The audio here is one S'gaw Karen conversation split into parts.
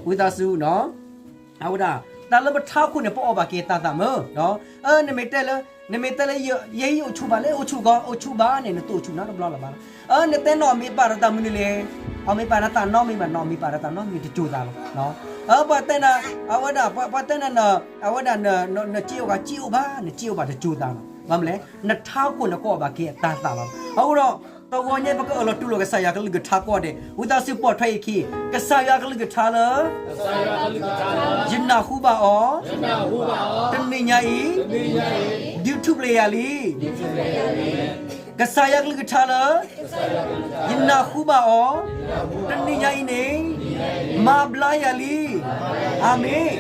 ဝံသးစူၤနီၤ, အဝဲဒၣ် တၢ်လၢပထါခိၣ်န့ၣ် ပအီၣ်ဘၣ်က့ၤတၢ်သၣ်မုၢ်, နမ့ၢ်တဲလၢ နမ့ၢ်တဲလၢ ယဲယအိၣ်ဆူၣ်ဘၣ်လဲၣ်, အိၣ်ဆူၣ်ကီး, အိၣ်ဆူၣ်ဘၣ်န့ၣ် နတအိၣ်ဆူၣ်နီတဘျီလၢၤဘၣ်. နတဲနီၢ်မ့ၢ်ပာ်ဒီးတၢ်မနုၤလဲၣ်, အီၣ်မ့ၢ်ပာ်ဒီးတၢ်နီတမံၤဘၣ်, နီၢ်မ့ၢ်ပာ်ဒီးတၢ်နီတမံၤတစိၤသးလီၤ. ပှၤတဲနၤ အဝဲဒၣ် ပှၤတဲနၤ အဝဲဒၣ် နစ့အိၣ်ဂၤ စ့အိၣ်ဘၣ်, နစ့အိၣ်ဘၣ်တစိၤသးလီၤ. ဘၣ်မနုၤလဲၣ်, နထါခိၣ်န့ၣ် ကအီၣ်ဘၣ်က့ၤအတၢ်သၣ်လီၤ. အဃိဒီး တဂီၤညါ ပကအၢၣ်လီၤတူၢ်လိာ်ကစၢ်ယွၤကလုၢ်ကထါကိးဂၤဒဲး, ဝံသးစူၤပိာ်ထွဲအခံ, ကစၢ်ယွၤကလုၢ်ကထါလၢ ယနၢ်ဟူဘၣ်အီၤ, တနံၤညါအံၤ ဒုးထူၣ်ဖျဲးယၤလံ. ကစၢ်ယွၤကလုၢ်ကထါလၢ ယနၢ်ဟူဘၣ်အီၤ, တနံၤညါအံၤန့ၣ် မၤဘျါယၤလံ. အၤမ့ၣ်.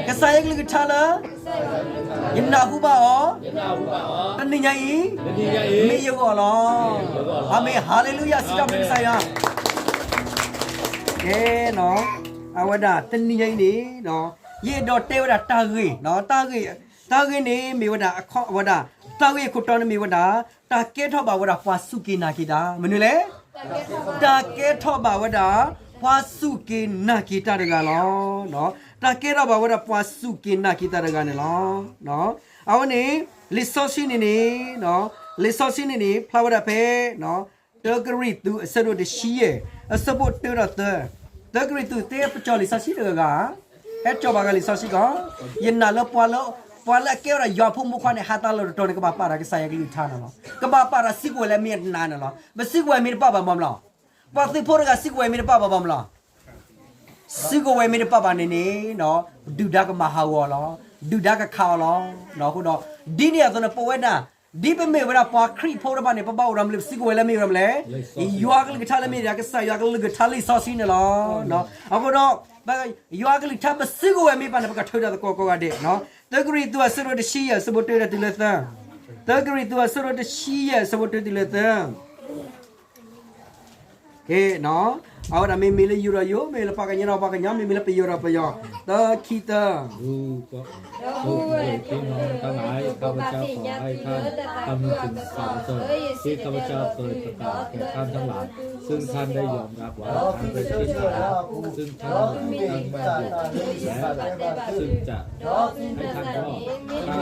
ကစၢ်ယွၤကလုၢ်ကထါလၢ ယနၢ်ဟူဘၣ်အီၤ, တနံၤညါအံၤ မ့ၢ်ယဂီၢ်လီၤ. အၤမ့ၣ်, ဟါလ့လူယၤ, စံးထီၣ်ပတြၢၤကစၢ်ယွၤ. ကဲ, အဝဲဒၣ်တနံၤညါအံၤန့ၣ် ယအဲၣ်ဒိးတဲဝဲဒၣ်တၢ်ဂ့ၢ်, တၢ်ဂ့ၢ်န့ၣ်မ့ၢ်ဝဲဒၣ် အခီဝဲဒၣ် တၢ်ဂ့ၢ်အခိၣ်တီန့ၣ်မ့ၢ်ဝဲဒၣ် တၢ်ကဲထီၣ်ဘၣ်ဝဲဒၣ်ပှၤစူၢ်က့ၤနာ်က့ၤတၢ်, မနုၤလဲၣ်, တၢ်ကဲထီၣ်ဘၣ်ဝဲဒၣ် ပှၤစူၢ်က့ၤနာ်က့ၤတၢ်တဂၤလီၤ. တၢ်ကဲထီၣ်ဘၣ်ဝဲဒၣ်ပှၤစူၢ်က့ၤနာ်က့ၤတၢ်တဂၤန့ၣ်လီၤ. အဝဲန့ၣ် လံာ်စီဆှံန့ၣ်န့ၣ်, လံာ်စီဆှံန့ၣ်န့ၣ် ဖျါဝဲဒၣ်ဖဲ တၢကရံၣ်သူး အဆၢဒိၣ်တဆံယဲၢ် အဆၢဖိတၢဒီးသၢ, တၢကရံၣ်သူး တဲပကၠီၤလံာ်စီဆှံတဂၤဂၤ, ဟဲကၠီၤဘၣ်ဂၤလံာ်စီဆှံကီး, ယနာ်လၢ ပှၤလၢအကဲဝဲဒၣ်ယွၤဖိမုၣ်ဖိခွါန့ၣ် ဟးတၢ်လီၢ်တတီၤန့ၣ် ကဘၣ်ပာ်ဒီးကစၢ်ယွၤကလုၢ်ကထါန့ၣ်လီၤ. ကဘၣ်ပာ်ဒီးစုကဝဲၤလၢအမ့ၢ်အနးန့ၣ်လီၤ. ပစုကဝဲၤမ့ၢ်တပာ်ဘၣ်ဘၣ်မနုၤလီၤ. ပှၤသုးဖိတဂၤစုကဝဲၤမ့ၢ်တပာ်ဘၣ်ဘၣ်မနုၤလီၤ. စုကဝဲၤမ့ၢ်တပာ်ဘၣ်န့ၣ်န့ၣ်, ဒုၣ်ဒါကမၤဟးဂီၤအီၤလီၤ. ဒုၣ်ဒါကခးအီၤလီၤ. အဃိဒီး ဒ်န့ၣ်အသိးန့ၣ် ပဝဲဒၣ် ဒ်ပမ့ၢ်ဝဲဒၣ်ပှၤခရံာ်ဖိတဖၣ်န့ၣ် ပဘၣ်အိၣ်ဒီးမနုၤ ပစုကဝဲၤလၢမ့ၢ်ဝဲဒၣ်မနုၤလဲၣ်, ယွၤကလုၢ်ကထါလၢမ့ၢ်ဒၣ် ကစၢ်ယွၤကလုၢ်ကထါလံာ်စီဆှံန့ၣ်လီၤ. အဃိဒီး ယွၤကလုၢ်ကထါ ပစုကဝဲၤမ့ၢ်ပာ်န့ၣ် ပကထုးထီၣ်သကိးကိးဂၤဒဲး. တၢကရံၣ်သူး အဆၢဒိၣ်တဆံယဲၢ် အဆၢဖိတၢဒီးတုၤလၢသၢ, တၢကရံၣ်သူး အဆၢဒိၣ်တဆံယဲၢ် အဆၢဖိတၢတုၤလၢသၢ ကဲ, အဝဲဒၣ်မ့မ့ၢ်လၢယိၤဒီးယိၤ, မ့မ့ၢ်လၢပှၤကညီဒီးပှၤကညီ, မ့မ့ၢ်လၢပယီၤဒီးပယီၤ, တၢ ခံ တၢ. ดูก่อน พวกเจ้าทั้งหลาย ข้าพเจ้าขอให้ท่านทำสิ่งสรรเสริญที่ข้าพเจ้าเปิดประกาศแก่ท่านทั้งหลาย ซึ่งท่านได้ยอมรับว่าอันเป็นที่น่ารัก ซึ่งท่านได้ตั้งมั่นอยู่ และซึ่งจะให้ท่านรอด ถ้า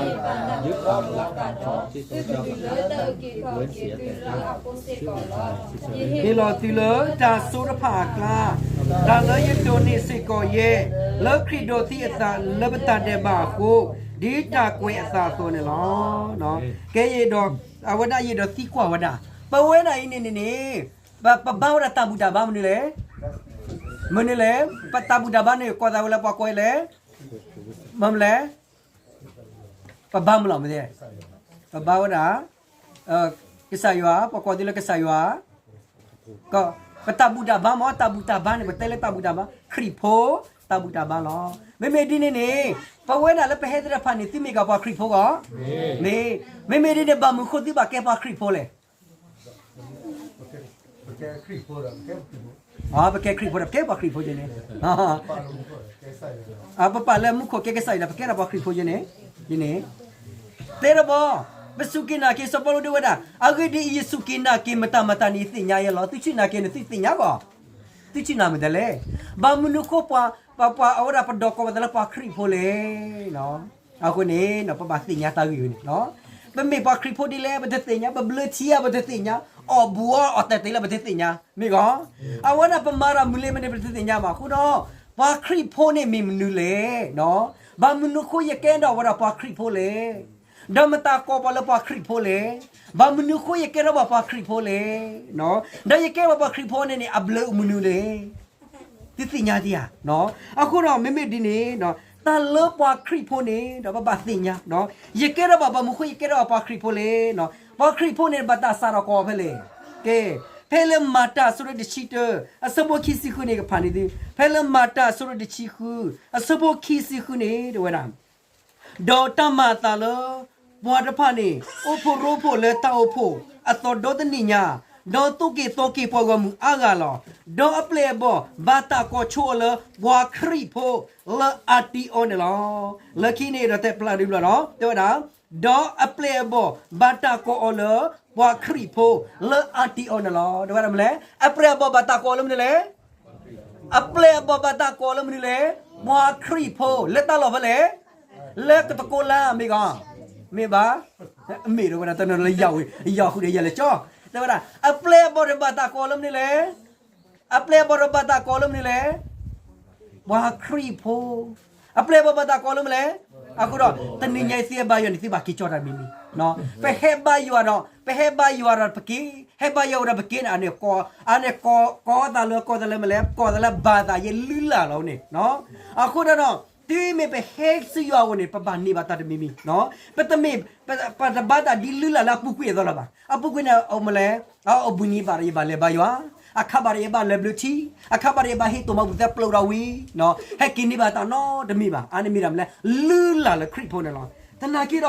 ยึดตามหลักคำสอนที่ข้าพเจ้าประกาศนั้น เว้นเสียแต่ท่าน ဟ့ၣ်လီၤသုလၢတၢ်စိတဖၣ်အကျါ, တၢ်လၢယဒိးန့ၢ်စ့ၢ်ကီးယဲ, လၢခရံာ်ဒိးသံအသးလၢပတၢ်ဒဲးဘးအဃိ, ဒ်တၢ်ကွဲးအသးအသိးန့ၣ်လီၤ. ကဲယဲဒီး, အဝဲဒၣ်ယဲဒီးသံကွၢ်ဝဲဒၣ်, ပဝဲဒၣ်အံၤန့ၣ်န့ၣ်န့ၣ်, ပဘါဝဲဒၣ်တၢ်ဘူၣ်တၢ်ဘါမနုၤလဲၣ်, မနုၤလဲၣ်, ပတၢ်ဘူၣ်တၢ်ဘါန့ၣ် ကိးသးဝဲလၢပှၤကိးလဲၣ်, မနုၤလဲၣ် ပဘါမနုၤလဲၣ်, ပဘါဝဲဒၣ် ကစၢ်ယွၤ, ပှၤကိးသုလၢကစၢ်ယွၤ, ပတၢ်ဘူၣ်တၢ်ဘါမ့ၢ် တၢ်ဘူၣ်တၢ်ဘါန့ၣ် ပတဲလၢတၢ်ဘူၣ်တၢ်ဘါ, ခရံာ်ဖိ, တၢ်ဘူၣ်တၢ်ဘါလီၤ. မ့မ့ၢ်ဒ်န့ၣ်န့ၣ်, ပဝဲဒၣ်လၢပဟဲသ့ၣ်တဖၣ်န့ၣ် သုမ့ၢ်ကပှၤခရံာ်ဖိဂီၢ်, မ့ၢ်, မ့မ့ၢ်ဒ်န့ၣ် ဘၣ်မနုၤဃိသုဘၣ်ကဲပှၤခရံာ်ဖိလဲၣ်. ပကဲခရံာ်ဖိဒီး ပကဲပှၤခရံာ်ဖိယဲန့ၣ်, ပပာ်လၢမူခိၣ်ကဲကစၢ်ယွၤဒီး ပကဲဒၣ်ပှၤခရံာ်ဖိယဲန့ၣ်, ယန့ၣ်, တဲတဘီ, ပစူၢ်က့ၤနာ်က့ၤ စီၤပီလူးတဲဝဲဒၣ်, အဂ့ၢ်ဒ်အံၤ ယစူၢ်က့ၤနာ်က့ၤမတၤမတၤန့ၣ် ယသ့ၣ်ညါယဲလီၤ. သုဆ့ၣ်နာ်က့ၤန့ၣ် သုသ့ၣ်ညါဘၣ်, သုဆ့ၣ်နာ်မတၤလဲၣ်. ဘၣ်မနုၤဃိပှၤ, ပှၤအဝဲဒၣ်ပဒိးကိးပသးလၢပှၤခရံာ်ဖိလဲၣ်. အဃိန့ၣ် ပဘၣ်သ့ၣ်ညါတၢ်ဂ့ၢ်ဝဲန့ၣ်, ပမ့ၢ်ပှၤခရံာ်ဖိဒ်လဲၣ် ပတသ့ၣ်ညါ, ပဘျၢထံဧါ ပတသ့ၣ်ညါ, အီၣ်ဘူးအီၣ်တ့ၢ်လၢပတသ့ၣ်ညါ, မ့ၢ်ဂီၢ်, အဝဲဒၣ်ပမၤတၢ်မနုၤလဲၣ်မ့ၢ်န့ၣ် ပတသ့ၣ်ညါဘၣ်. အဃိဒီး ပှၤခရံာ်ဖိန့ၣ်မ့ၢ်မနုၤလဲၣ်, ဘၣ်မနုၤဃိယကဲထီၣ်ဝဲဒၣ်ပှၤခရံာ်ဖိလဲၣ်. ဒီးမတၤကိးပှၤလၢပှၤခရံာ်ဖိလဲၣ်. ဘၣ်မနုၤဃိယကဲထီၣ်ဘၣ်ပှၤခရံာ်ဖိလဲၣ်. ဒီးယကဲဘၣ်ပှၤခရံာ်ဖိန့ၣ်န့ၣ် အဘျၢမနုၤလဲၣ်. သုသ့ၣ်ညါဒံးဧါ. အဃိဒီးမ့မ့ၢ်ဒ်န့ၣ်, တၢ်လၢပှၤခရံာ်ဖိန့ၣ်ဒီးပဘၣ်သ့ၣ်ညါ, ယကဲထီၣ်ဘၣ် ဘၣ်မနုၤဃိယကဲထီၣ်ဘၣ်ပှၤခရံာ်ဖိလဲၣ်. ပှၤခရံာ်ဖိန့ၣ် ဘၣ်တၢ်စးထီၣ်ကိးဖဲလဲၣ်. ကဲ, ဖဲလၢမၤတၢ်အဆၢဒိၣ်တဆံတၢ, အဆၢဖိခံဆံဃုန့ၣ် ကဖးန့ၢ်သု, ဖဲလၢမၤတၢ်အဆၢဒိၣ်တဆံဃု, အဆၢဖိခံဆံဃုန့ၣ် တဲဝဲဒၣ် ဒီးတၢ်မၤအသးလၢ ပှၤတဖၣ်န့ၣ် အိၣ်ဖှိၣ်ရိဖှိၣ်လၢတၢ်အိၣ်ဖှိၣ်အသီဒီတနံၣ်ညါ, ဒီးသိၣ်က့ၤသီက့ၤပှၤဂီၢ်မုၢ်အါဂၤလီၤ. ဒီးအပျဲၢ်အဘီၣ်ဘၣ်တၢ်ကိးဆိအီၤလၢပှၤခရံာ်ဖိလၢအါတံအီၤန့ၣ်လီၤ. လၢခံန့ၣ်ဒီးတဲဖျါဒံးဘျီဒီး တဲဝဲဒၣ်, ဒီးအပျဲၢ်အဘီၣ်ဘၣ်တၢ်ကိးအီၤလၢပှၤခရံာ်ဖိလၢအါတံအီၤန့ၣ်လီၤ. တဲဝဲဒၣ်မနုၤလဲၣ်, အပျဲၢ်အဘီၣ်ဘၣ်တၢ်ကိးအီၤလၢမနုၤလဲၣ်. အပျဲၢ်အဘီၣ်ဘၣ်တၢ်ကိးလၢမနုၤလဲၣ်, ပှၤခရံာ်ဖိ လၢတၢ်လီၢ်ဖဲလဲၣ်, လၢတကိလါ မ့ၢ်ဂ့ၤ, မ့ၢ်ဘၣ်, မ့ၢ်ဒီးဝဲဒၣ်တနီၤလၢယၤဝံၤ ယၤဃုာ်ဒီးယၤလဲၤကၠီ, တဲဝဲဒၣ် အပျဲၢ်အဘီၣ်တဘၣ်တၢ်ကိးလၢမနုၤလဲၣ်, အပျဲၢ်အဘီၣ်တဘၣ်တၢ်ကိးလၢမနုၤလဲၣ်, ပှၤခရံာ်ဖိ, အပျဲၢ်အဘီၣ်ဘၣ်တၢ်ကိးလၢမနုၤလဲၣ်, အဃိဒီး တနံၤညါအံၤသုဟဲဘါယွၤန့ၣ် သုဘၣ်က့ၤကၠီတၢ်တမံၤမံၤ, ပဟဲဘါယွၤဒီး ပဟဲဘါယွၤဒီးပက့ၤ, ဟဲဘါယွၤဝဲဒီးပက့ၤန့ၣ် အန့ၣ်ကိး, အန့ၣ်ကိး, ကိးသးလၢ ကိးသးလၢမနုၤလဲၣ်, ကိးသးလၢဘၣ်သးယဲလုၢ်လၢ်လီၤန့ၣ်, အဃိဒီး တုၤမ့ၢ်ပဟဲဆူယွၤအအိၣ်န့ၣ် ပဘၣ်န့ၢ်ဘၣ်တၢ်တမံၤမံၤ, ပတမ့ၢ်, ပတဘၣ်တၢ်ဒ်လုၢ်လၢ်လၢအပူၤကွံာ်အသိးလၢၤဘၣ်, အပူၤကွံာ်န့ၣ် အိၣ်မနုၤလဲၣ်, အဘိၣ်န့ၣ်ဘၣ်ဒီးယဘၣ်လဲၤဘါယွၤ, အခါဘၣ်ဒီးယဘၣ်လဲၤဘျၢထံ, အခါဘၣ်ဒီးယဘၣ်ဟ့ၣ်တိၢ်မၤဘူၣ်သၢပျိဒီးဝံၤ, ဟဲက့ၤန့ၢ်ဘၣ်တၢ်နီတမံၤဘၣ်, အန့ၣ်မ့ၢ်ဒၣ်မနုၤလဲၣ်, လုၢ်လၢ်လၢခရံာ်ဖိန့ၣ်လီၤ. သနာ်က့ဒီး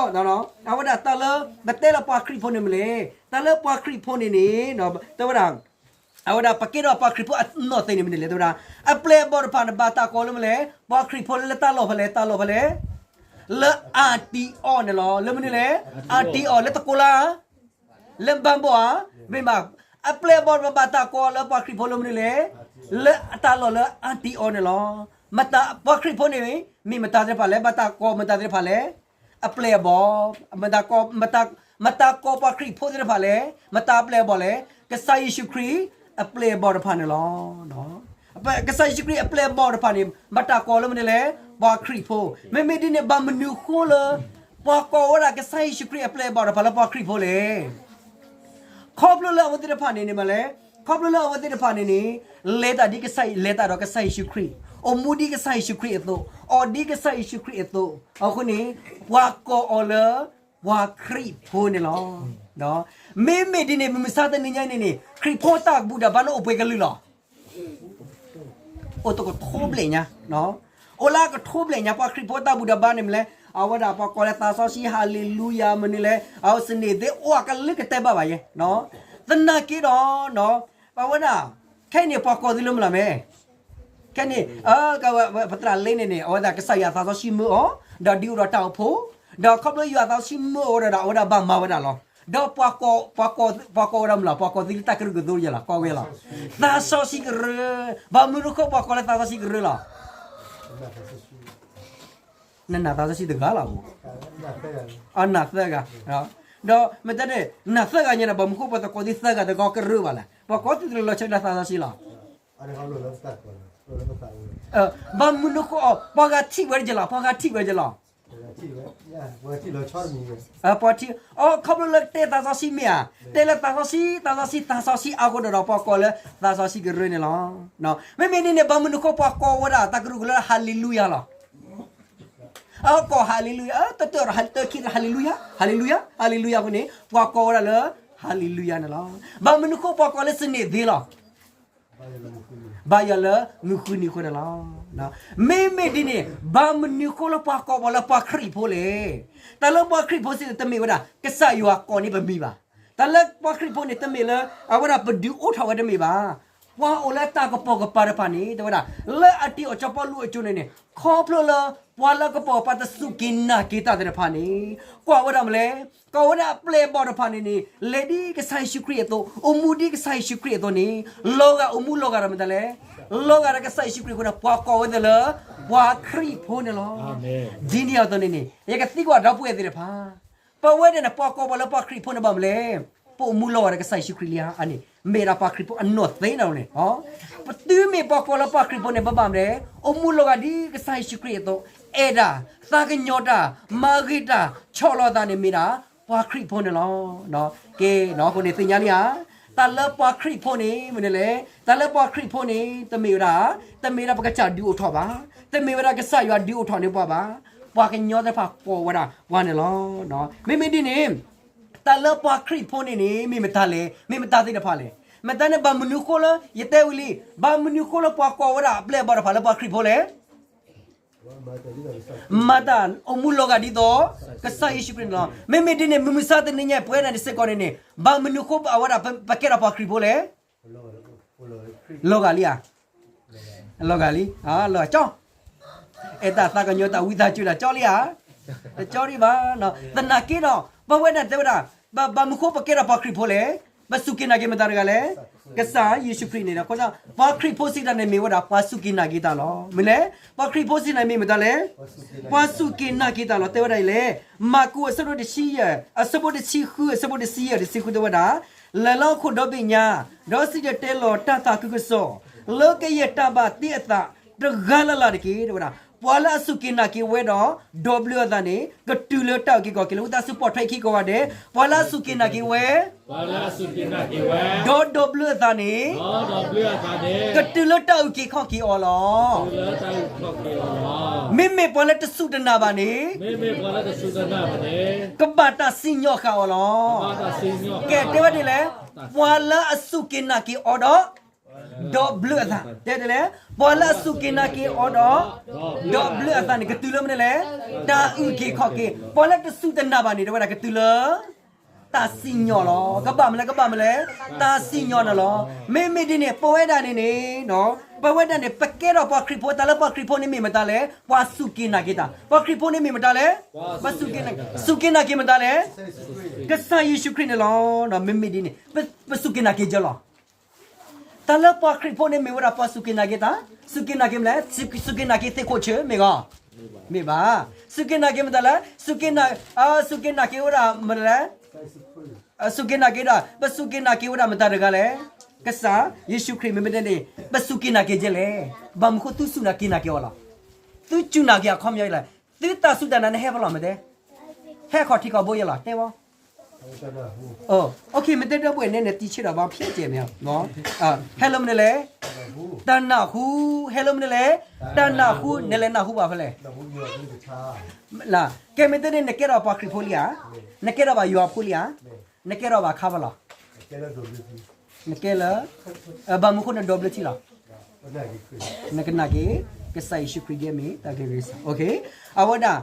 အဝဲဒၣ်တၢ်လၢ ပတဲလၢပှၤခရံာ်ဖိန့ၣ်မနုၤလဲၣ်, တၢ်လၢပှၤခရံာ်ဖိန့ၣ်န့ၣ်, တဲဝဲဒၣ်, အဝဲဒၣ်ပကဲထီၣ်ပှၤခရံာ်ဖိအနီၢ်သ့န့ၣ်မနုၤလဲၣ်, တဲဝဲဒၣ်, အပျဲၢ်အဘီၣ်တဖၣ်န့ၣ် ဘၣ်တၢ်ကိးလၢမနုၤလဲၣ်, ပှၤခရံာ်ဖိလၢတၢ်လီၢ်ဖဲလဲၣ်, တၢ်လီၢ်ဖဲလဲၣ်, လၢအၣ်တံအီၤန့ၣ်လီၤ. လၢမနုၤလဲၣ်, အၣ်တံအီၤလၢတကိလါ လၢဘၣ်ဘီၣ်ဧါ, မ့ၢ်ဘၣ်, အပျဲၢ်အဘီၣ်တဖၣ်ဘၣ်တၢ်ကိးလၢပှၤခရံာ်ဖိလၢမနုၤလဲၣ်, လၢအတၢ်လီၢ်လၢအၣ်တံအီၤန့ၣ်လီၤ. ပှၤခရံာ်ဖိန့ၣ် မ့ၢ်မတၤသ့ၣ်တဖၣ်လဲၣ်, ဘၣ်တၢ်ကိးမတၤသ့ၣ်တဖၣ်လဲၣ်, အပျဲၢ်အဘီၣ်, မတၤကိးပှၤခရံာ်ဖိသ့ၣ်တဖၣ်လဲၣ်, မတၤအပျဲၢ်အဘီၣ်လဲၣ်, ကစၢ်ယ့ၣ်ၡူးခရံာ်အပျဲၢ်အဘီၣ်တဖၣ်န့ၣ်လီၤ. ကစၢ်ယ့ၣ်ၡူးခရံာ်အပျဲၢ်အဘီၣ်တဖၣ်န့ၣ် ဘၣ်တၢ်ကိးလၢမနုၤလဲၣ်, ပှၤခရံာ်ဖိ, မ့မ့ၢ်ဒ်န့ၣ် ဘၣ်မနုၤဃိလၢ ပှၤကိးဝဲဒၣ်ကစၢ်ယ့ၣ်ၡူးခရံာ်အပျဲၢ်အဘီၣ်တဖၣ်လၢပှၤခရံာ်ဖိလဲၣ်. ခီဖျိလၢအဝဲသ့ၣ်တဖၣ်န့ၣ်န့ၣ်မးလဲၣ်, ခီဖျိလၢအဝဲသ့ၣ်တဖၣ်န့ၣ်န့ၣ်, လဲၤတၢ်ဒ်ကစၢ်ယ့ၣ်, လဲၤတၢ်ဒီးကစၢ်ယ့ၣ်ၡူးခရံာ်, အိၣ်မူဒ်ကစၢ်ယ့ၣ်ၡူးခရံာ်အသိး, အီၣ်ဒ်ကစၢ်ယ့ၣ်ၡူးခရံာ်အသိး, အဃိန့ၣ် ပှၤကိးအီၤလၢ ပှၤခရံာ်ဖိန့ၣ်လီၤ. မ့မ့ၢ်ဒ်န့ၣ် မုၢ်မဆါတနံၤညါအံၤန့ၣ်န့ၣ် ခရံာ်ဖိတၢ်ဘူၣ်တၢ်ဘါန့ၣ်အိၣ်ပှဲၤကလုာ်လီၤ. အိၣ်တကထိဘျဲၣ်ညါ, အိၣ်လၢကထိဘျဲၣ်ညါ ပှၤခရံာ်ဖိတၢ်ဘူၣ်တၢ်ဘါန့ၣ်မးလဲၣ်, အဝဲဒၣ်ပှၤကိးလၢသးစီဆှံ ဟၤလ့လူယၤ မနုၤလဲၣ်, အဝဲစနေသ့ၣ်အိၣ်အကလုာ်ကတၢၢ်ဘၣ်ဘၣ်, သနာ်က့ဒီး ပဝဲဒၣ် ခဲအံၤန့ၣ် ပှၤကိးသုလၢမနုၤလဲၣ်, ခဲအံၤန့ၣ် ပသရၣ်လ့န့ၣ်န့ၣ် အဝဲဒၣ်ကစၢ်ယွၤသးစီဆှံမၢအီၤ, ဒီးဒုးအိၣ်ဒီးတၢ်အိၣ်ဖှိၣ်, ဒီးခီဖျိယွၤသးစီဆှံမၢအီၤဒီး အဝဲဒၣ်ဘၣ်မၤဝဲဒၣ်လီၤ. ဒီးပှၤကိး, ပှၤကိးဝဲဒၣ်မနုၤလဲၣ်, ပှၤကိးသုလၢတၢ်ကရၢကရိယဲလီၤ, ကိးဝဲလီၤ. သးစီဆှံကရၢ, ဘၣ်မနုၤအဃိပှၤကိးလၢသးစီဆှံကရၢလီၤ. နနာ်သးစီဆှံတဂၤလီၤ, အနာ်သၢဂၤ, ဒီးမ့ၢ်တဲန့ၣ် နာ်သၢဂၤညါန့ၣ် ဘၣ်မနုၤဃိပှၤတကိးသုသၢဂၤတဂၤကရၢဘၣ်လဲၣ်, ပှၤကိးသုတလီၤဆီဒၣ်သးစီဆှံလီၤ. ဘၣ်မနုၤဃိ ပှၤဂၤထံၣ်ဝဲဒ်လဲၣ်, ပှၤဂၤထံၣ်ဝဲဒ်လဲၣ်, ပှၤထံၣ်, အိ ခီဖျိလၢတဲသးစီဆှံမ့ၢ်ဧါ, တဲလၢသးစီဆှံ, သးစီဆှံ, သးစီဆှံအဃိဒီး ပှၤကိးလၢသးစီဆှံကရၢန့ၣ်လီၤ. မ့မ့ၢ်ဒ်န့ၣ် ဘၣ်မနုၤဃိပှၤကိးဝဲဒၣ်တၢ်ကရၢကရိလၢ ဟၤလ့လူယၤလီၤ. အကိး ဟၤလ့လူယၤ, တၢ်တၢ်တၢ်ခံ ဟၤလ့လူယၤ, ဟၤလ့လူယၤ, ဟၤလ့လူယၤအဃိန့ၣ် ပှၤကိးဝဲဒၣ်လၢ ဟၤလ့လူယၤန့ၣ်လီၤ. ဘၣ်မနုၤဃိပှၤကိးလၢစနေသ့ၣ်လီၤ. ဘၣ်ယွၤလၢမုၢ်ဃုနံၤအဃိန့ၣ်လီၤ. မ့မ့ၢ်ဒ်န့ၣ် ဘၣ်မနုၤဃိလၢပှၤကိးပှၤလၢပှၤခရံာ်ဖိလဲၣ်. တၢ်လၢပှၤခရံာ်ဖိစ့ၢ်ကီးတမ့ၢ်ဝဲဒၣ် ကစၢ်ယွၤကိးန့ၢ်ပမံၤဘၣ်. တၢ်လၢပှၤခရံာ်ဖိန့ၣ် တမ့ၢ်လၢ အဝဲဒၣ်ပဒုးအိၣ်ထီၣ်ဝဲတမ့ၢ်ဘၣ်. ပှၤအိၣ်လၢတၢ်ကပိာ်ကပၤတဖၣ်န့ၣ် တဲဝဲဒၣ် လၢအတံၤအီၤစီၤပီလူးအစိၤန့ၣ်န့ၣ် ခီဖျိလၢ ပှၤလၢကပိာ်ကပၤတစူၢ်က့ၤနာ်က့ၤတၢ်သ့ၣ်တဖၣ်န့ၣ် ကွၢ်ဝဲဒၣ်မနုၤလဲၣ်, ကွၢ်ဝဲဒၣ်အပျဲၢ်အဘီၣ်တဖၣ်န့ၣ်န့ၣ် လဲၤဒ်ကစၢ်ယ့ၣ်ၡူးခရံာ်အသိး, အိၣ်မူဒ်ကစၢ်ယ့ၣ်ၡူးခရံာ်အသိးန့ၣ် လီၤဂာ်အိၣ်မူလီၤဂာ်ဒီးမတၤလဲၣ်, လီၤဂာ်ဒီးကစၢ်ယ့ၣ်ၡူးခရံာ်အဃိန့ၣ် ပှၤကိးဝဲသ့ၣ်လၢ ပှၤခရံာ်ဖိန့ၣ်လီၤ. ဒ်န့ၣ်အသိးန့ၣ်န့ၣ် ယကသံကွၢ်ဒီပုၢ်ဝဲၢ်သ့ၣ်တဖၣ် ပဝဲဒၣ်န့ၣ် ပှၤကိးပှၤလၢပှၤခရံာ်ဖိန့ၣ်ဘၣ်မနုၤလဲၣ်, ပအိၣ်မူလီၤဂာ်ဒီးကစၢ်ယ့ၣ်ၡူးခရံာ်လံဧါ. အန့ၣ် မ့ၢ်ဒၣ်ပှၤခရံာ်ဖိအနီၢ်သ့န့ၣ်လီၤန့ၣ်. ပတုၤမ့ၢ်ပှၤကိးလၢပှၤခရံာ်ဖိန့ၣ် ဘၣ်မနုၤလဲၣ်, အိၣ်မူလီၤဂာ်ဒ်ကစၢ်ယ့ၣ်ၡူးခရံာ်အသိး, အဲၣ်တၢ်, သးကညီၤတၢ်, မၤဂ့ၤတၢ်, ဆီၣ်လီၤသးန့ၣ်မ့ၢ်ဒၣ် ပှၤခရံာ်ဖိန့ၣ်လီၤ. ကဲ, အဃိန့ၣ်သ့ၣ်ညါလံဧါ, တၢ်လၢပှၤခရံာ်ဖိန့ၣ် မနုၤလဲၣ်, တၢ်လၢပှၤခရံာ်ဖိန့ၣ် တမ့ၢ်ဝဲဒၣ်, တမ့ၢ်ဝဲဒၣ်ပကစၢ်ဒုးအိၣ်ထီၣ်ဘၣ်, တမ့ၢ်ဝဲဒၣ်ကစၢ်ယွၤဒုးအိၣ်ထီၣ်န့ၢ်ပှၤဘၣ်, ပှၤကညီသ့ၣ်တဖၣ်ကိးဝဲဒၣ်ပှၤန့ၣ်လီၤ. မ့မ့ၢ်ဒ်န့ၣ် တၢ်လၢပှၤခရံာ်ဖိန့ၣ်န့ၣ် မ့ၢ်မတၤလဲၣ်, မ့ၢ်မတၤသ့ၣ်တဖၣ်လဲၣ်. မတၤန့ၣ် ဘၣ်မနုၤဃိလၢ ယတဲဝံၤလံ, ဘၣ်မနုၤဃိလၢပှၤကိးဝဲဒၣ်အပျဲၢ်အဘီၣ်တဖၣ်လၢပှၤခရံာ်ဖိလဲၣ်. မၤတၢ်အိၣ်မူလီၤဂာ်ဒ်သိး ကစၢ်ယ့ၣ်ၡူးခရံာ်န့ၣ်လီၤ. မ့မ့ၢ်ဒ်န့ၣ် မုၢ်မဆါတနံၤညါ ပဝဲဒၣ်န့ၣ်စ့ၢ်ကီးန့ၣ်န့ၣ် ဘၣ်မနုၤဃိအဝဲဒၣ်ပကဲထီၣ်ပှၤခရံာ်ဖိလဲၣ်. လီၤဂာ်လံဧါ, လီၤဂာ်လံ, လီၤဂာ်ကၠီ, အဲၣ်တၢ်သးကညီၤတၢ်ဝံသးစူၤတၢ်ကၠီလံဧါ, တကၠီဒံးဘၣ်. သနာ်က့ဒီး ပဝဲဒၣ်တဲဝဲဒၣ် ဘၣ်မနုၤဃိပကဲထီၣ်ပှၤခရံာ်ဖိလဲၣ်, ပစူၢ်က့ၤနာ်က့ၤမတၤတဂၤလဲၣ်. ကစၢ်ယ့ၣ်ၡူးခရံာ်န့ၣ်ဒီး ပှၤခရံာ်ဖိစံးတၢ်န့ၣ်မ့ၢ်ဝဲဒၣ် ပှၤစူၢ်က့ၤနာ်က့ၤတၢ်လီၤ. မ့ၢ်လဲၣ်, ပှၤခရံာ်ဖိစံးတၢ်မ့ၢ်မတၤလဲၣ်, ပှၤစူၢ်က့ၤနာ်က့ၤတၢ်လီၤ. တဲဝဲဒၣ်အံၤလဲၣ်, မၢ်ကူးအဆၢဒိၣ်တဆံယဲၢ် အဆၢဖိတဆံဃု အဆၢဖိတဆံယဲၢ် တဆံဃုတဲဝဲဒၣ်, လဲၤလၢဟီၣ်ခိၣ်ဒီဘ့ၣ်ညါ, ဒီးစံၣ်တဲၤတဲလီၤတၢ်သးခုကစီၣ် လၢကယဲၢ်တၢ်ဘၣ်တ့အသးတဂၤလၢ်လၢ်တက့ၢ်. တဲဝဲဒၣ်, ပှၤလၢအစူၢ်က့ၤနာ်က့ၤဝဲဒီး ဒီဘျၢအသးန့ၣ် ကတုၤလၢတၢ်အုၣ်က့ၤခီၣ်က့ၤလီၤ. ဝံသးစူၤပိာ်ထွဲခံကိးဂၤဒဲး, ပှၤလၢအစူၢ်က့ၤနာ်က့ၤဝဲ ဒီးဒီဘျၢအသးန့ၣ် ကတုၤလၢတၢ်အုၣ်က့ၤခီၣ်က့ၤအီၤလီၤ. မ့မ့ၢ်ပှၤလၢတစူၢ်တနာ်ဘၣ်န့ၣ် ကဘၣ်တၢ်စံၣ်ညီၣ်ဃာ်အီၤလီၤ. ကဲတဲဝဲဒ်လဲၣ်, ပှၤလၢအစူၢ်က့ၤနာ်က့ၤအီၤဒီး ဒီဘျၢအသး, တဲဒ်လဲၣ်, ပှၤလၢအစူၢ်က့ၤနာ်က့ၤအီၤဒီး ဒီဘျၢအသးန့ၣ် ကတုၤလၢမနုၤလဲၣ်, တၢ်အုၣ်က့ၤခီၣ်က့ၤ. ပှၤလၢတစူၢ်တနာ်ဘၣ်န့ၣ် တဲဝဲဒၣ်ကတုၤလၢ တၢ်စံၣ်ညီၣ်လီၤ. ကဘၣ်မနုၤလဲၣ်, ကဘၣ်မနုၤလဲၣ်, တၢ်စံၣ်ညီၣ်န့ၣ်လီၤ. မ့မ့ၢ်ဒ်န့ၣ် ပဝဲဒၣ်န့ၣ်န့ၣ် ပဝဲဒၣ်န့ၣ် ပကဲထီၣ်ပှၤခရံာ်ဖိ, တၢ်လၢပှၤခရံာ်ဖိန့ၣ်မ့ၢ်မတၤလဲၣ်, ပှၤစူၢ်က့ၤနာ်က့ၤတၢ်. ပှၤခရံာ်ဖိန့ၣ်မ့ၢ်မတၤလဲၣ်, ပှၤစူၢ်က့ၤနာ်က့ၤမတၤလဲၣ်, ကစၢ်ယ့ၣ်ၡူးခရံာ်န့ၣ်လီၤ. မ့မ့ၢ်ဒ်န့ၣ် ပစူၢ်က့ၤနာ်က့ၤကၢလီၤ. တၢ်လၢပှၤခရံာ်ဖိန့ၣ်မ့ၢ်ဝဲဒၣ်ပှၤစူၢ်က့ၤနာ်က့ၤတၢ်, စူၢ်က့ၤနာ်က့ၤမနုၤလဲၣ်, စူၢ်က့ၤနာ်က့ၤသ့ၣ်ခိၣ်ဆၢမ့ၢ်ဂ့ၤ, မ့ၢ်ဘၣ်. စူၢ်က့ၤနာ်က့ၤမတၤလဲၣ်, စူၢ်က့ၤနာ်, စူၢ်က့ၤနာ်က့ၤဝဲဒၣ်မနုၤလဲၣ်, စူၢ်က့ၤနာ်က့ၤဒီး ပစူၢ်က့ၤနာ်က့ၤဝဲဒၣ်မတၤတဂၤလဲၣ်, ကစၢ်ယ့ၣ်ၡူးခရံာ်. မ့မ့ၢ်ဒ်န့ၣ် ပစူၢ်က့ၤနာ်က့ၤကၢလဲၣ်. ဘၣ်မနုၤဃိသုစူၢ်နာ်က့ၤနာ်က့ၤအီၤလီၤ. သုစူၢ်နာ်က့ၤအခီပညီလဲၣ်, သုတၢ်စူၢ်တၢ်နာ်န့ၣ်ဟဲဖဲလဲၣ်မ့ၢ်တဲ, ဟဲခီၣ်ထံးခီၣ်ဘိယဲၢ်လီၤ, တဲဝဲ မ့ၢ်တဲဒီပုၢ်ဝဲၢ်န့ၣ် နတံၤဆ့ၣ်ဒီးဘၣ်ဖျဲးကဲမ့ၢ်, ဟဲလၢမနုၤလဲၣ်, တၢ်နၢ်ဟူ, ဟဲလၢမနုၤလဲၣ်, တၢ်နၢ်ဟူ, နလဲၤနၢ်ဟူဘၣ်ဖဲလဲၣ်, ကဲမ့ၢ်တဲန့ၣ် နကဲထီၣ်ပှၤခရံာ်ဖိလံဧါ, နကဲထီၣ်ဘၣ်ယွၤဖိလံဧါ, နကဲထီၣ်ဘၣ်ခါဘၣ်လီၤ, နကဲလၢ, ဘၣ်မနုၤဃိနဒီဘျၢထံလီၤ, နကနာ်က့ၤ, ကစၢ်ယ့ၣ်ၡူးခရံာ်ဒ်အမ့ၢ်တၢ်ကရၢကရိစ့ၢ်, အဝဲဒၣ်,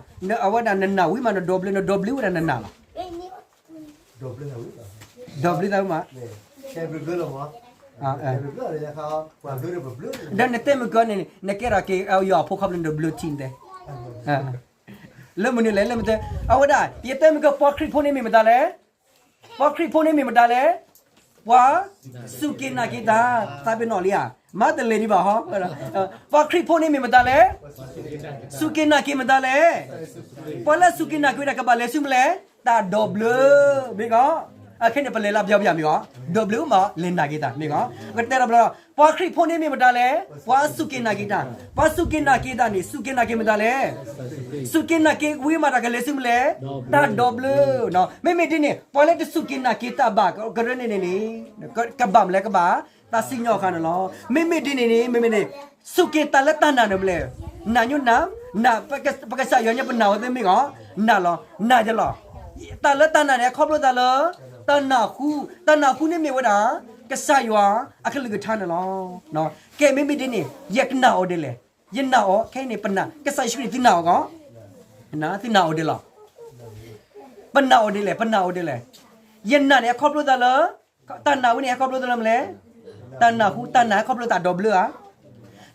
အဝဲဒၣ်နနာ်ဝံၤမးနဒီဘျၢ, နဒီဘျၢဝဲဒၣ်နနာ်လီၤ, ဒီဘျၢသးဝံၤမး, ဒီးနတဲမုၢ်ကီၢ်န့ၣ် နကဲထီၣ်က့ၤယွၤအဖိခီဖျိနဒီဘျၢထံန့ၣ်, လၢမနုၤလဲၣ်, လၢမနုၤ, အဝဲဒၣ် ယတဲမုၢ်ကီၢ်ပှၤခရံာ်ဖိန့ၣ်မ့ၢ်မတၤလဲၣ်, ပှၤခရံာ်ဖိန့ၣ်မ့ၢ်မတၤလဲၣ်, ပှၤစူၢ်က့ၤနာ်က့ၤတၢ်, သးပ့ၤနီၣ်လံဧါ, မၤတလဲၤဒံးဘၣ်ဟီ, ပှၤခရံာ်ဖိန့ၣ်မ့ၢ်မတၤလဲၣ်, စူၢ်က့ၤနာ်က့ၤမတၤလဲၣ်, ပှၤလၢစူၢ်က့ၤနာ်က့ၤဝဲဒၣ်ကဘၣ်လဲၤဆူမနုၤလဲၣ်, တၢ်ဒီဘျၢ, မ့ၢ်ဂ့ၤ, အခဲန့ၣ် ပလဲၤလၢပျီပျီမ့ၢ်ဂ့ၤ, ဒီဘျၢမး လဲၤနာ်က့ၤတၢ်မ့ၢ်ဂ့ၤ, ကတဲဒီးဘျီ, ပှၤခရံာ်ဖိန့ၣ်မ့ၢ်မတၤလဲၣ်, ပှၤစူၢ်က့ၤနာ်က့ၤတၢ်, ပှၤစူၢ်က့ၤနာ်က့ၤတၢ်န့ၣ် စူၢ်က့ၤနာ်က့ၤမတၤလဲၣ်, စူၢ်က့ၤနာ်က့ၤဝံၤမးတၢ်ကလဲၤဆူမနုၤလဲၣ်, တၢ်ဒီဘျၢ, မ့မ့ၢ်ဒ်န့ၣ် ပှၤလၢတစူၢ်က့ၤနာ်က့ၤတၢ်ဘၣ်ကရၢန့ၣ်န့ၣ်န့ၣ်, ကဘၣ်မနုၤလဲၣ်ကဘၣ်, တၢ်စံၣ်ညီၣ်ဃာ်န့ၣ်လီၤ. မ့မ့ၢ်ဒ်န့ၣ်န့ၣ် မ့မ့ၢ်န့ၣ်, စူၢ်က့ၤတၢ်လၢတၢ်နာ်န့ၣ်မနုၤလဲၣ်, နာ်ညိနာ်, နာ်, ပကစၢ်ယွၤညါပနာ်ဝဲသ့ၣ်မ့ၢ်ဂ့ၤ, နာ်လီၤ, နာ်ယလီၤ, တၢ်လၢတၢ်နာ်န့ၣ် အခီဖျိတၢ်လၢ, တၢ်နၢ်ဟူ, တၢ်နၢ်ဟူန့ၣ်မ့ၢ်ဝဲဒၣ်, ကစၢ်ယွၤ, အကလုၢ်ကထါန့ၣ်လီၤ. ကဲမ့မ့ၢ်ဒ်န့ၣ် ယကနာ်အီၤဒ်လဲၣ်, ယနာ်အီၤခဲအံၤန့ၣ် ပနာ်, ကစၢ်ယ့ၣ်ၡူးခရံာ်သုနာ်အီၤဂ့ၤ, သုနာ်အီၤဒ်လဲၣ်, ပနာ်အီၤဒ်လဲၣ်, ပနာ်အီၤဒ်လဲၣ်, ယနာ်န့ၣ် အခီဖျိတၢ်လၢ, တၢ်နာ်ဝဲန့ၣ် အခီဖျိတၢ်လၢမနုၤလဲၣ်, တၢ်နၢ်ဟူ, တၢ်နာ်အခီဖျိတၢ်ဒီဘျၢဧါ,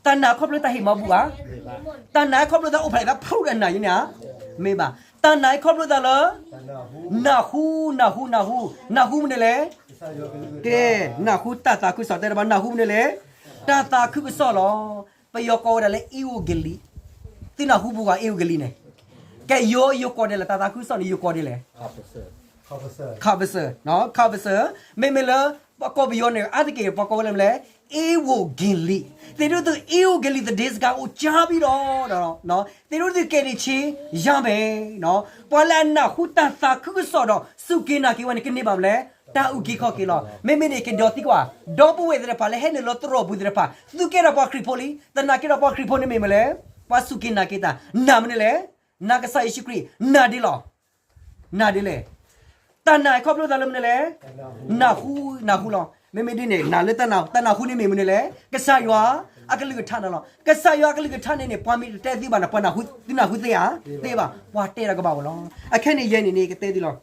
တၢ်နာ်အခီဖျိတၢ်ဟ့ၣ်မၤဘူၣ်ဧါ, တၢ်နာ်အခီဖျိတၢ်အိၣ်ဖျဲၣ်တၢ်ဖးဒိၣ်တၢ်နာ်ယန့ၣ်ဧါ, မ့ၢ်ဘၣ်, တၢ်နာ်အခီဖျိတၢ်လၢ, နၢ်ဟူ, နၢ်ဟူ, နၢ်ဟူ, နၢ်ဟူမနုၤလဲၣ်, ကဲ, နၢ်ဟူတၢ်သးခုကစီၣ်တဲတဘၣ်, နၢ်ဟူမနုၤလဲၣ်, တၢ်သးခုကစီၣ်လီၤ. ပယီၤကိးဝဲဒၣ်လၢ အ့ဝိၣ်ကလံ, သုနၢ်ဟူပူၤဂ့ၤ အ့ဝိၣ်ကလံန့ၣ်, ကဲယိၤ, ယိၤကိးဒ်လဲၣ်, တၢ်သးခုကစီၣ်န့ၣ် ယိၤကိးဒ်လဲၣ်, ခးပစၢၢ်, ခးပစၢၢ်, မ့မ့ၢ်လၢ, ပကိးပယီၤန့ၣ် အါတက့ၢ် ပှၤကိးဝဲလၢမနုၤလဲၣ်, အ့ဝိၣ်ကလံ, သ့ၣ်ဒိၣ်သု အ့ဝိၣ်ကလံ သဒ့စကါအိၣ်ကၢဘံဒီး, သ့ၣ်ဒိၣ်သုကဲန့ၣ်ဆ့, ယါမဲာ်, ပှၤလၢအနၢ်ဟူတၢ်သးခုကစီၣ်ဒီး စူၢ်က့ၤနာ်က့ၤဝဲန့ၣ် ကန့ၢ်ဘၣ်မနုၤလဲၣ်, တၢ်အုၣ်က့ၤခီၣ်က့ၤလီၤ. မ့မ့ၢ်န့ၣ် ကဒီးသံကွၢ်, ဒီပုၢ်ဝဲၢ်သ့ၣ်တဖၣ်လၢဟဲနုာ်လီၤသရိာ်ပူၤသ့ၣ်တဖၣ်, သုကဲထီၣ်ပှၤခရံာ်ဖိလံ, သနာ်က့ဒီးပှၤခရံာ်ဖိန့ၣ်မ့ၢ်မနုၤလဲၣ်, ပှၤစူၢ်က့ၤနာ်က့ၤတၢ်, နာ်မနုၤလဲၣ်, နာ်ကစၢ်ယ့ၣ်ၡူးခရံာ်, နာ်ဒ်လဲၣ် နာ်ဒ်လဲၣ်, တၢ်နာ်အခီဖျိတၢ်လၢမနုၤလဲၣ်, နၢ်ဟူ, နၢ်ဟူလီၤ. မ့မ့ၢ်ဒ်န့ၣ် နာ်လၢတၢ်နာ်, တၢ်နၢ်ဟူန့ၣ်မ့ၢ်မနုၤလဲၣ်, ကစၢ်ယွၤ, အကလုၢ်ကထါန့ၣ်လီၤ. ကစၢ်ယွၤအကလုၢ်ကထါန့ၣ်န့ၣ် ပှၤမ့ၢ်တတဲသုဘၣ်န့ၣ် ပှၤနၢ်ဟူ, သုနၢ်ဟူသ့ဧါ, သ့ဘၣ်, ပှၤတဲတၢ်ကဘၣ်ဝဲလီၤ. အခဲန့ၣ်ယဲန့ၣ်န့ၣ် ကတဲသုလီၤ.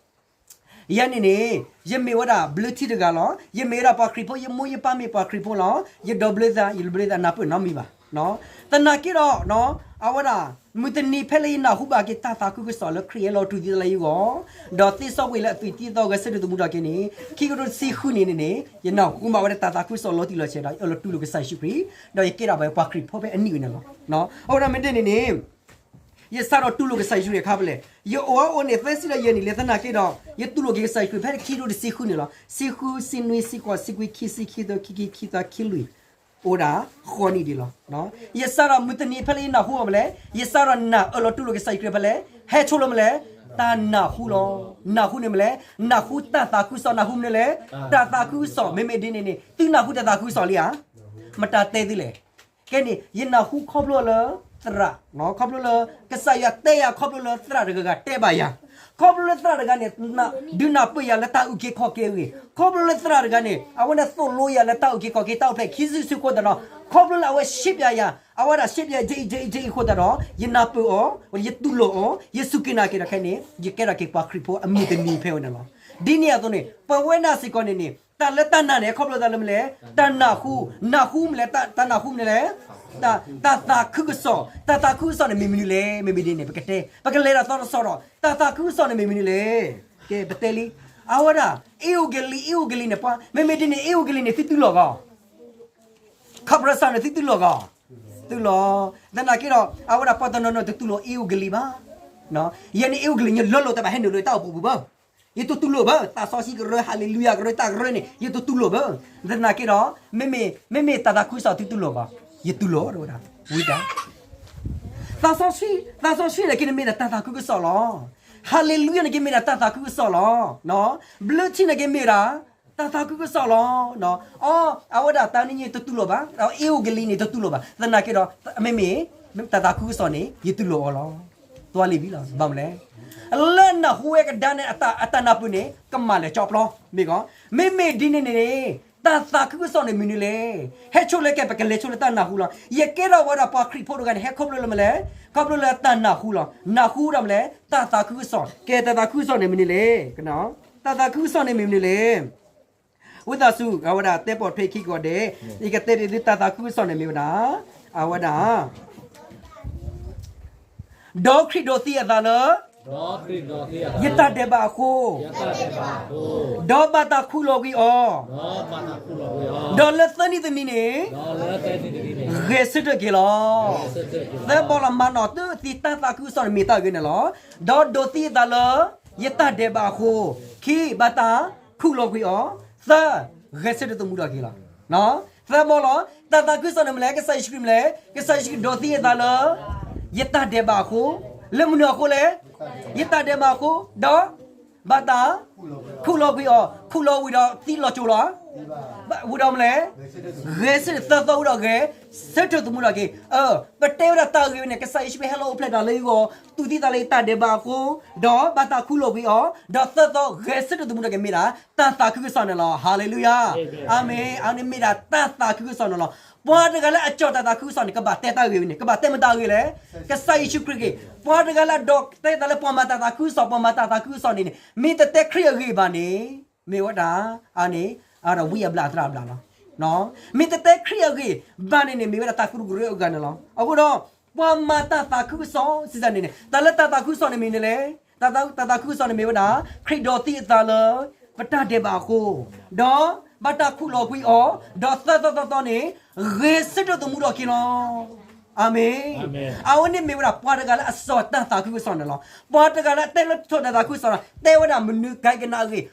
ယဲန့ၣ်န့ၣ်, ယမ့ၢ်ဝဲဒၣ်ဘျၢထံတဂၤလီၤ. ယမ့ၢ်ဝဲဒၣ်ပှၤခရံာ်ဖိ, ယမိၢ်ယပၢ်မ့ၢ်ပှၤခရံာ်ဖိလီၤ. ယဒီဘျၢသး, ယဒီဘျၢသး နၢ်ပၢၢ်နီတမံၤဘၣ်. သနာ်က့ဒီး, အဝဲဒၣ် မုၢ်တနံၤဖဲလၢယနၢ်ဟူဘၣ်က့ၤတၢ်သးခုကစီၣ်လၢခရံာ်ဟဲလီၤတူၢ်သံသးလၢယဂီၢ်, ဒီးသ့စီကွံာ်လၢအသွံၣ်တံသီဂဲၤဆၢထၢၣ်သမူထီၣ်က့ၤန့ၣ်, ခံကထိတဆံဃုနံၣ်န့ၣ်န့ၣ် ယနၢ်ဟူဘၣ်ဝဲဒၣ်တၢ်သးခုကစီၣ်လီၤတံၢ်လီၤဆဲးဒီး ယအၢၣ်လီၤတူၢ်လိာ်ကစၢ်ယ့ၣ်ၡူးခရံာ်, ဒီးယကဲထီၣ်ဘၣ်ပှၤခရံာ်ဖိဖဲအနံၣ်ဝဲန့ၣ်လီၤ. အဃိဒီးမ့ၢ်ဒ်န့ၣ်န့ၣ် ယစးထီၣ်တူၢ်လိာ်ကစၢ်ယ့ၣ်ၡူးခရံာ်အခါဖဲလဲၣ်, ယအိၣ်အအိၣ်န့ၣ် သၢဆံဒီးယဲၢ်နံၣ်လၢသနာ်က့ဒီး ယတူၢ်လိာ်က့ၤကစၢ်ယ့ၣ်ၡူးခရံာ်ဖဲခံကထိတဆံဃုနံၣ်လီၤ. ဆံဃု, ဆံနွံ, ဆံဃိး, ဆံခွံ, ခံဆံ, ခံသၢ, ခံခံ, ခံသၢ, ခံလွံၢ်, အိၣ်ဝဲဒၣ်ဃိးနံၣ်ဒံးလီၤ. ယစးထီၣ်မုၢ်တနံၤဖဲလၢယနၢ်ဟူအီၤဖဲလဲၣ်, ယစးထီၣ်နၢ်အၢၣ်လီၤတူၢ်လိာ်ကစၢ်ယ့ၣ်ၡူးခရံာ်ဖဲလဲၣ်, ဟဲဆိလၢမနုၤလဲၣ်, တၢ်နၢ်ဟူလီၤ. နၢ်ဟူန့ၣ်မနုၤလဲၣ်, နၢ်ဟူတၢ်သးခုကစီၣ်, နၢ်ဟူမနုၤလဲၣ်, တၢ်သးခုကစီၣ်. မ့မ့ၢ်ဒ်န့ၣ်န့ၣ် သုနၢ်ဟူတၢ်သးခုကစီၣ်လံဧါ. မတၤတဲသုလဲၣ်. ကဲန့ၣ် ယနၢ်ဟူခီဖျိလၢသရၣ်, ခီဖျိလၢ ကစၢ်ယွၤတဲယၤ ခီဖျိလၢသရၣ်တဂၤဂၤတဲဘၣ်ယၤ, ခီဖျိလၢသရၣ်တဂၤန့ၣ် ဒုးနၢ်ပၢၢ်ယၤလၢတၢ်အုၣ်က့ၤခီၣ်က့ၤအဂ့ၢ်, ခီဖျိလၢသရၣ်တဂၤန့ၣ် အဝဲန့ၣ်သိၣ်လိယၤလၢတၢ်အုၣ်က့ၤခီၣ်က့ၤ တၢ်အိၣ်ဖျဲၣ်ခံစုတစုအဃိသတးဒီး, ခီဖျိလၢအဝဲရှင်းပြယၤ, အဝဲဒၣ်ရှင်းပြယၤ ဒ်အံၤဒ်အံၤဒ်အံၤအဃိသတးဒီး ယနၢ်ပၢၢ်အီၤ, ယတူၢ်လိာ်အီၤ, ယစူၢ်က့ၤနာ်က့ၤဒီးခဲအံၤန့ၣ် ယကဲထီၣ်က့ၤပှၤခရံာ်ဖိအမုၢ်တနံၤဖဲဝဲန့ၣ်လီၤ. ဒ်န့ၣ်အသိးန့ၣ် ပဝဲဒၣ်စ့ၢ်ကီးန့ၣ်န့ၣ် တၢ်လၢတၢ်နာ်န့ၣ် ခီဖျိလၢမနုၤလဲၣ်, တၢ်နၢ်ဟူ, နၢ်ဟူမနုၤလဲၣ်, တၢ်နၢ်ဟူမနုၤလဲၣ်, တၢ်သးခုကစီၣ်, တၢ်သးခုကစီၣ်န့ၣ်မ့ၢ်မနုၤလဲၣ်. မ့မ့ၢ်ဒ်န့ၣ် ပကတဲ, ပကလဲၤတၢ်သီတဆီဒီး တၢ်သးခုကစီၣ်န့ၣ်မ့ၢ်မနုၤလဲၣ်. ကဲ ပတဲလံ, အဝဲဒၣ် အ့ၣ်အိၣ်ကလံၤ, အ့ၣ်အိၣ်ကလံၤန့ၣ် ပှၤ, မ့မ့ၢ်ဒ်န့ၣ် အ့ၣ်အိၣ်ကလံၤန့ၣ် သုတူၢ်လိာ်ဂီၢ် ခီပရၢစၢ်န့ၣ် သုတူၢ်လိာ်ဂီၢ်, တူၢ်လိာ်. သနာ်က့ဒီး အဝဲဒၣ်ပှၤတနီၤနီၤတတူၢ်လိာ်အ့ၣ်အိၣ်ကလံၤဘၣ်. ယဲန့ၣ်အ့ၣ်အိၣ်ကလံၤ ယလၢလိာ်တဘၣ်ဟဲနုာ်လၢတၢ်အိၣ်ဖှိၣ်ပူၤဘၣ်. ယတတူၢ်လိာ်ဘၣ်, သးစီဆှံကရၢ, ဟၤလ့လူယၤကရၢ, တၢ်ကရၢန့ၣ် ယတတူၢ်လိာ်ဘၣ်. သနာ်က့ဒီး မ့မ့ၢ်, မ့မ့ၢ်တၢ်သးခုကစီၣ်သုတူၢ်လိာ်ဂီၢ်, ယတူၢ်လိာ်ဒဝဲဒၣ်, ဝံတၢ် သးစီဆှံ, သးစီဆှံန့ၣ်က့န့ၣ်မ့ၢ်ဒၣ်တၢ်သးခုကစီၣ်လီၤ. ဟၤလ့လူယၤန့ၣ်က့မ့ၢ်ဒၣ်တၢ်သးခုကစီၣ်လီၤ. ဘျၢထံန့ၣ်က့မ့ၢ်ဒၣ် တၢ်သးခုကစီၣ်လီၤ. အီ, အဝဲဒၣ်တၢ်နံၤန့ၣ်တတူၢ်လိာ်ဘၣ်, အ့ၣ်အိၣ်ကလံၤန့ၣ်တတူၢ်လိာ်ဘၣ်. သနာ်က့ဒီး မ့မ့ၢ်, တၢ်သးခုကစီၣ်န့ၣ် ယတူၢ်လိာ်အီၤလီၤ. သွါလံာ်ဘံလီၤ. ဘၣ်မနုၤလဲၣ်, လၢနၢ်ဟူဝဲကဒါန့ၣ် အတၢ်နၢ်ပၢၢ်န့ၣ် ကမၣ်လၢာ်ကၠီပျီ, မ့ၢ်ဂ့ၤ, မ့မ့ၢ်ဒ်န့ၣ်န့ၣ် တၢ်သးခုကစီၣ်န့ၣ်မ့ၢ်မနုၤလဲၣ်. ဟဲဆိလၢကဲ ပကလဲၤဆိလၢတၢ်နၢ်ဟူလီၤ. ယကဲထီၣ်ဝဲဒၣ်ပှၤခရံာ်ဖိတဂၤန့ၣ် ဟဲခီဖျိလၢမနုၤလဲၣ်, ခီဖျိလၢတၢ်နၢ်ဟူလီၤ. နၢ်ဟူဒီးမနုၤလဲၣ်, တၢ်သးခုကစီၣ်. ကဲ တၢ်သးခုကစီၣ်န့ၣ်မနုၤလဲၣ်. တၢ်သးခုကစီၣ်န့ၣ်မ့ၢ်မနုၤလဲၣ်. ဝံသးစူၤ အဝဲဒၣ်တဲပိာ်ထွဲခံကိးဂၤဒဲး, ယကတဲဒ်သု တၢ်သးခုကစီၣ်န့ၣ်မ့ၢ်ဝဲဒၣ်, အဝဲဒၣ် ဒီးခရံာ်ဒိးသံအသးလၢ ယတၢ်ဒဲးဘးအဃိ, ဒီးဘၣ်တၢ်ခူၣ်လီၤကွံာ်အီၤ, ဒီးလၢသၢနံၤတနံၤန့ၣ် ဂဲၤဆၢထၢၣ်က့ၤလီၤ. သၢဘီလီၤ မၤနီၣ်တၢ်သံ တၢ်သးခုကစီၣ်န့ၣ်မ့ၢ်တၢ်ဂ့ၢ်န့ၣ်လီၤ. ဒီးဒိးသံအသးလၢ ယတၢ်ဒဲးဘးအဃိ, ခံ ဘၣ်တၢ်ခူၣ်လီၤကွံာ်အီၤ, သၢ ဂဲၤဆၢထၢၣ်သမူထီၣ်က့ၤလီၤ. သၢဘီလီၤ, တၢ်သးခုကစီၣ်န့ၣ်မနုၤလဲၣ်, ကစၢ်ယ့ၣ်ၡူးခရံာ်မနုၤလဲၣ်, ကစၢ်ယ့ၣ်ၡူးခရံာ်ဒိးသံအသးလၢ ယတၢ်ဒဲးဘးအဃိ, လၢမနုၤအဃိလဲၣ်, ယတၢ်ဒဲးဘးအဃိ, ဒီး ဘၣ်တၢ် ခူၣ်လီၤကွံာ်အီၤ, ခူၣ်လီၤဝံၤဒီးသံလီၤကၠိလီၤ, ဝံၤဒီးမနုၤလဲၣ်, ဂဲၤဆၢထၢၣ်သၢသီဝံၤဒီးဂဲၤဆၢထၢၣ်သမူထီၣ်က့ၤ. ပတဲဝဲဒၣ်တၢ်ဂ့ၢ်ဝဲန့ၣ် ကစၢ်ယ့ၣ်ၡူးခရံာ်ဟဲလီၤအိၣ်ဖျဲၣ်တၢ်လၢယဂီၢ်, တူၢ်သံသးလၢယတၢ်ဒဲးဘးအဃိ, ဒီးဘၣ်တၢ်ခူၣ်လီၤကွံာ်အီၤ, ဒီးသၢသီဂဲၤဆၢထၢၣ်သမူထီၣ်က့ၤမ့ၢ်ဒၣ် တၢ်သးခုကစီၣ်န့ၣ်လီၤ. ဟၤလ့လူယၤ. အၤမ့ၣ်. အဝဲန့ၣ်မ့ၢ်ဒၣ်တၢ်သးခုကစီၣ်န့ၣ်လီၤ. ပှၤတဂၤလၢအကၠီၣ်တၢ်သးခုကစီၣ်န့ၣ် ကဘၣ်တဲတၢ်ဂ့ၢ်ဝဲန့ၣ်, ကဘၣ်တဲမတၤဂ့ၢ်လဲၣ်. ကစၢ်ယ့ၣ်ၡူးခရံာ်ဂ့ၢ်. ပှၤတဂၤလၢအဒိးတဲသးလၢပှၤမၤတၢ်သးခုကစီၣ်, ပှၤမၤတၢ်သးခုကစီၣ်န့ၣ်န့ၣ် မ့ၢ်တတဲခရံာ်အဂ့ၢ်ဘၣ်န့ၣ် မ့ၢ်ဝဲဒၣ် အန့ၣ် အဝဲဒၣ်ဝံအဘျၣ်အသရၣ်အဘျၣ်လီၤ. မ့ၢ်တတဲခရံာ်အဂ့ၢ်ဘၣ်န့ၣ်န့ၣ် မ့ၢ်ဝဲဒၣ်တၢ်ကရူၢ်ကရၢအဂၤန့ၣ်လီၤ. အဃိဒီး ပှၤမၤတၢ်သးခုကစီၣ်စံးတၢ်န့ၣ်န့ၣ် တၢ်လၢတၢ်သးခုကစီၣ်န့ၣ်မ့ၢ်မနုၤလဲၣ်. တၢ်သးခုကစီၣ်န့ၣ်မ့ၢ်ဝဲဒၣ် ခရံာ်ဒိးသံအသးလၢ ပတၢ်ဒဲးဘးအဃိ, ဒီးဘၣ်တၢ်ခူၣ်လီၤကွံာ်အီၤ, ဒီးသၢသီသီသီန့ၣ် ဂဲၤဆၢထၢၣ်သမူထီၣ်က့ၤလီၤ. အၤမ့ၣ်. အဝဲန့ၣ်မ့ၢ်ဝဲဒၣ်ပှၤတဂၤလၢအစိာ်တၢ်သးခုကစီၣ်န့ၣ်လီၤ. ပှၤတဂၤလၢအတဲလၢထီၣ်တၢ်သးခုကစီၣ်န့ၣ် တဲဝဲဒၣ်မနုၤကဲကနၣ်အဂ့ၢ်,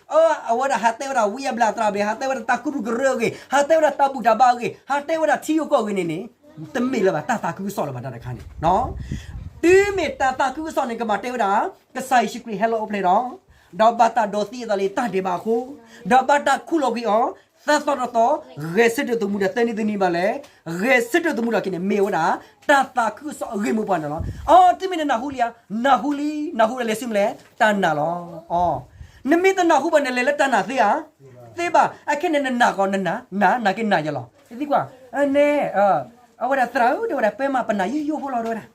အဝဲဒၣ်ဟးတဲဝဲဒၣ်ဝံအဘျၣ်အသရၣ်အဂ့ၢ်, ဟးတဲဝဲဒၣ်တၢ်ကရူၢ်ကရၢအဂ့ၢ်, ဟးတဲဝဲဒၣ်တၢ်ဘူၣ်တၢ်ဘါအဂ့ၢ်, ဟးတဲဝဲဒၣ်ထံဂုၤကီၢ်ဂၤအဂ့ၢ်န့ၣ်န့ၣ် တမ့ၢ်လၢၤဘၣ် တၢ်သးခုကစီၣ်လၢၤဘၣ်တၢ်တခါန့ၣ်. တုၤမ့ၢ်တၢ်သးခုကစီၣ်န့ၣ် ကဘၣ်တဲဝဲဒၣ် ကစၢ်ယ့ၣ်ၡူးခရံာ်ဟဲလီၤအိၣ်ဖျဲၣ်ဒီး ဒီးဘၣ်တၢ်ဒိးသံအသးလၢတၢ်ဒဲးဘးအဃိ, ဒီးဘၣ်တၢ်ခူၣ်လီၤကွံာ်အီၤ, သၢသီတသီ, ဂဲၤဆၢထၢၣ်သမူဒီးသၢနံၤတနံၤဘၣ်လဲၣ်, ဂဲၤဆၢထၢၣ်သမူထီၣ်က့ၤန့ၣ် မ့ၢ်ဝဲဒၣ် တၢ်သးခုကစီၣ်အဂ့ၢ်မိၢ်ပှၢ်န့ၣ်လီၤ. အီ တုၤမ့ၢ်နနၢ်ဟူလံဧါ, နၢ်ဟူလံ, နၢ်ဟူဒီးလဲၤဆူမလဲၣ်, တၢ်နာ်လီၤ. အီ နမ့ၢ်တနၢ်ဟူဘၣ်န့ၣ် လဲၤလၢတၢ်နာ်သ့ဧါ, သ့ဘၣ်, အခဲန့ၣ်နနာ်ကီး နနာ်, နာ်, နာ်က့နာ်ယလီၤ. သံကွၢ်, နဲ, အဝဲဒၣ်သရၣ်ဧၢ, တဲဝဲဒၣ် ပမၤပနာ်ယိယိဖိလီၤ တဲဝဲဒၣ်.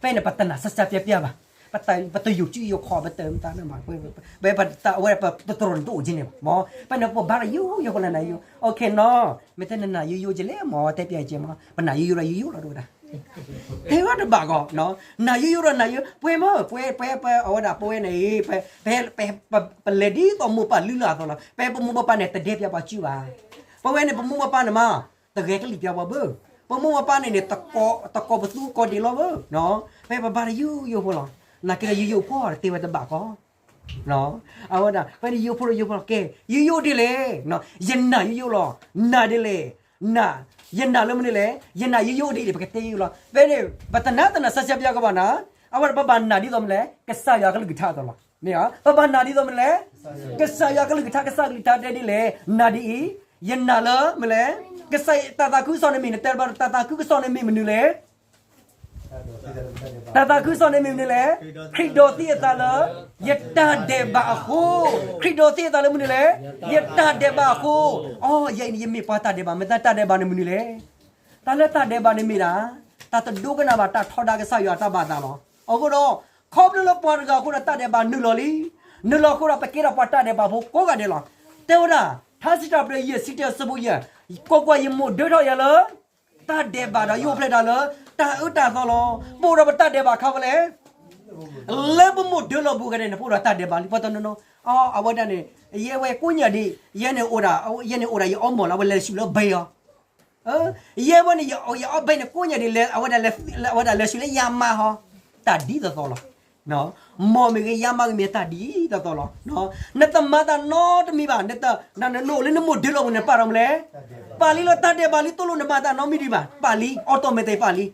ဖဲန့ၣ် ပတနာ်စၢ်စၢ်ပျၢ်ပျၢ်ဘၣ်, ပတယိၤကံယိၤခီၣ် ပတမတၢ်န့ၣ်ဘၣ်, ဝဲပတြီနဒိၣ်က့န့ၣ်ဘၣ်, မ့ၢ်ပနာ်ယိယိဖိလီၤ နနာ်ယိ, အီ ခဲနီၤ, မ့ၢ်တဲနနာ်ယိယိကလဲၣ် မ့ၢ်တဲပျၢ်က့မ့ၢ်, ပနာ်ယိယိဒီးယိယိလီၤ တဲဝဲဒၣ်. ဟဲဝဲတဘၣ်ကီး, နၤယိယိဒီးနၤယိ, ပှဲၤမ့ၢ်, ပှဲၤ, ပှဲၤ, ပှဲၤ, အဝဲဒၣ်ပဝဲန့ၣ်, ပ, ပ, ပလဲၤဒ်သိးမိၢ်ပၢ်လုၢ်လၢ်အသိးလီၤ. ပပမိၢ်ပပၢ်န့ၣ် တဒဲပျးပှၤစုဘၣ်. ပဝဲန့ၣ် ပမိၢ်ပပၢ်န့ၣ်မး, တဂဲၤကလံၣ်ပျးပှၤဘၣ်. ပမိၢ်ပပၢ်န့ၣ်န့ၣ်, တကိးပသူကိးဒံးလီၤဘၣ်. ပပဘါတယိယိဖိလီၤ. နာ်က့ဒီးယိယိဖိတသ့ဝဲတဘၣ်ကီး. အဝဲဒၣ် ဖဲန့ၣ်ယိယိဖိဒီးယိဖိလီၤကဲ, ယိယိဒ်လဲၣ်, ယနာ်ယိယိလီၤ. နာ်ဒ်လဲၣ်, နာ်, ယနာ်လၢမနုၤလဲၣ်, ယနာ်ယိယိဒ်လဲၣ် ပကတဲယိယိလီၤ. ဖဲန့ၣ် ပတနာ်တနာ် စၢ်စၢ်ပျါကဘၣ်နၤ, အဝဲဒၣ်ပဘၣ်နာ်ဒ်သိးမနုၤလဲၣ်, ကစၢ်ယွၤကလုၢ်ကထါအသိးလီၤ. မ့ၢ်ဧါ, ပဘၣ်နာ်ဒ်သိးမနုၤလဲၣ်, ကစၢ်ယွၤကလုၢ်ကထါ, ကစၢ်ကလုၢ်ကထါတဲဒ်လဲၣ်, နာ်ဒ်အံၤ, ယနာ်လၢမနုၤလဲၣ်, ကစၢ်ယွၤတၢ်သးခုကစီၣ်န့ၣ်မ့ၢ်, နတဲဘၣ်တၢ်သးခုကစီၣ်န့ၣ်မ့ၢ်မနုၤလဲၣ် တၢ်သးခုကစီၣ်န့ၣ်မ့ၢ်မနုၤလဲၣ်, ခရံာ်ဒိးသံအသးလၢ ယတၢ်ဒဲးဘးအဃိ, ခရံာ်ဒိးသံအသးလၢမနုၤလဲၣ်, ယတၢ်ဒဲးဘးအဃိ, အိ ယဲအံၤန့ၣ် ယမ့ၢ်ပှၤတၢ်ဒဲးဘး, မ့ၢ်တၢ်ဒဲးဘးန့ၣ်မနုၤလဲၣ်, တၢ်လၢတၢ်ဒဲးဘးန့ၣ်မ့ၢ်ဒၣ်, တၢ်တဒိကနၣ်ဘၣ်တၢ်ထီဒါကစၢ်ယွၤတၢ်ဘၣ်သးလီၤ. အဃိဒီး, ခီဖျိလၢပှၤတဂၤအဃိဒီးတၢ်ဒဲးဘးနုာ်လီၤလံ, နုာ်လီၤအဃိဒီးပကဲထီၣ်ပှၤတၢ်ဒဲးဘးဖိကိးဂၤဒဲးလီၤ. တဲဝဲဒၣ်, ထါစံးထီၣ်ပတြၢၤယဲၢ်ဆံတၢ အဆၢဖိယဲၢ်, ကွၢ်ကွၢ်, ယမိၢ်ဒၢထီၣ်ယၤလၢ တၢ်ဒဲးဘးဒီးယအိၣ်ဖျဲၣ်တၢ်လၢ တၢ်အၢတၢ်သီလီၤ. ပအိၣ်ဒီးပတၢ်ဒဲးဘးခါဖဲလဲၣ်, လၢပမိၢ်ဒၢလီၤပူၤဂၤဒဲးန့ၣ် ပအိၣ်ဒီးတၢ်ဒဲးဘးလံ ပှၤတနီၤနီၤ, အဝဲဒၣ်န့ၣ်, ယဲဝဲကိးညၣ်ဒံး, ယဲန့ၣ်အိၣ်ဒၣ်, ယဲန့ၣ်အိၣ်ဒၣ်ယအီမီၢ်လၢအဝဲလဲၤဆူၣ်လၢဘဲအီၤ, ယဲဝဲန့ၣ် ယအီဘဲန့ၣ်ကိးညၣ်ဒံးလဲၣ်, အဝဲဒၣ်လဲၤဆူၣ်လၢယါမါဟီ, တၢ်ဒ်သိးသိးလီၤ. မီၢ်မ့ၢ်ဂ့ၤ ယါမါဂ့ၤမ့ၢ်တၢ်ဒ်သိးသိးလီၤ. နတမၤတၢ်နီတမံၤဘၣ်, နအိၣ်လၢနမိၢ်ဒၢလီၤပူၤန့ၣ် နပာ်ဒီးမနုၤလဲၣ်, ပာ်လံလီၤ. တၢ်ဒဲးဘးလံ တိၢ်လိာ်နမၤတၢ်နီတမံၤဒံးဘၣ်, ပာ်လံ, အီၣ်တီၢ်မဲာ်တဲာ်ပာ်လံ.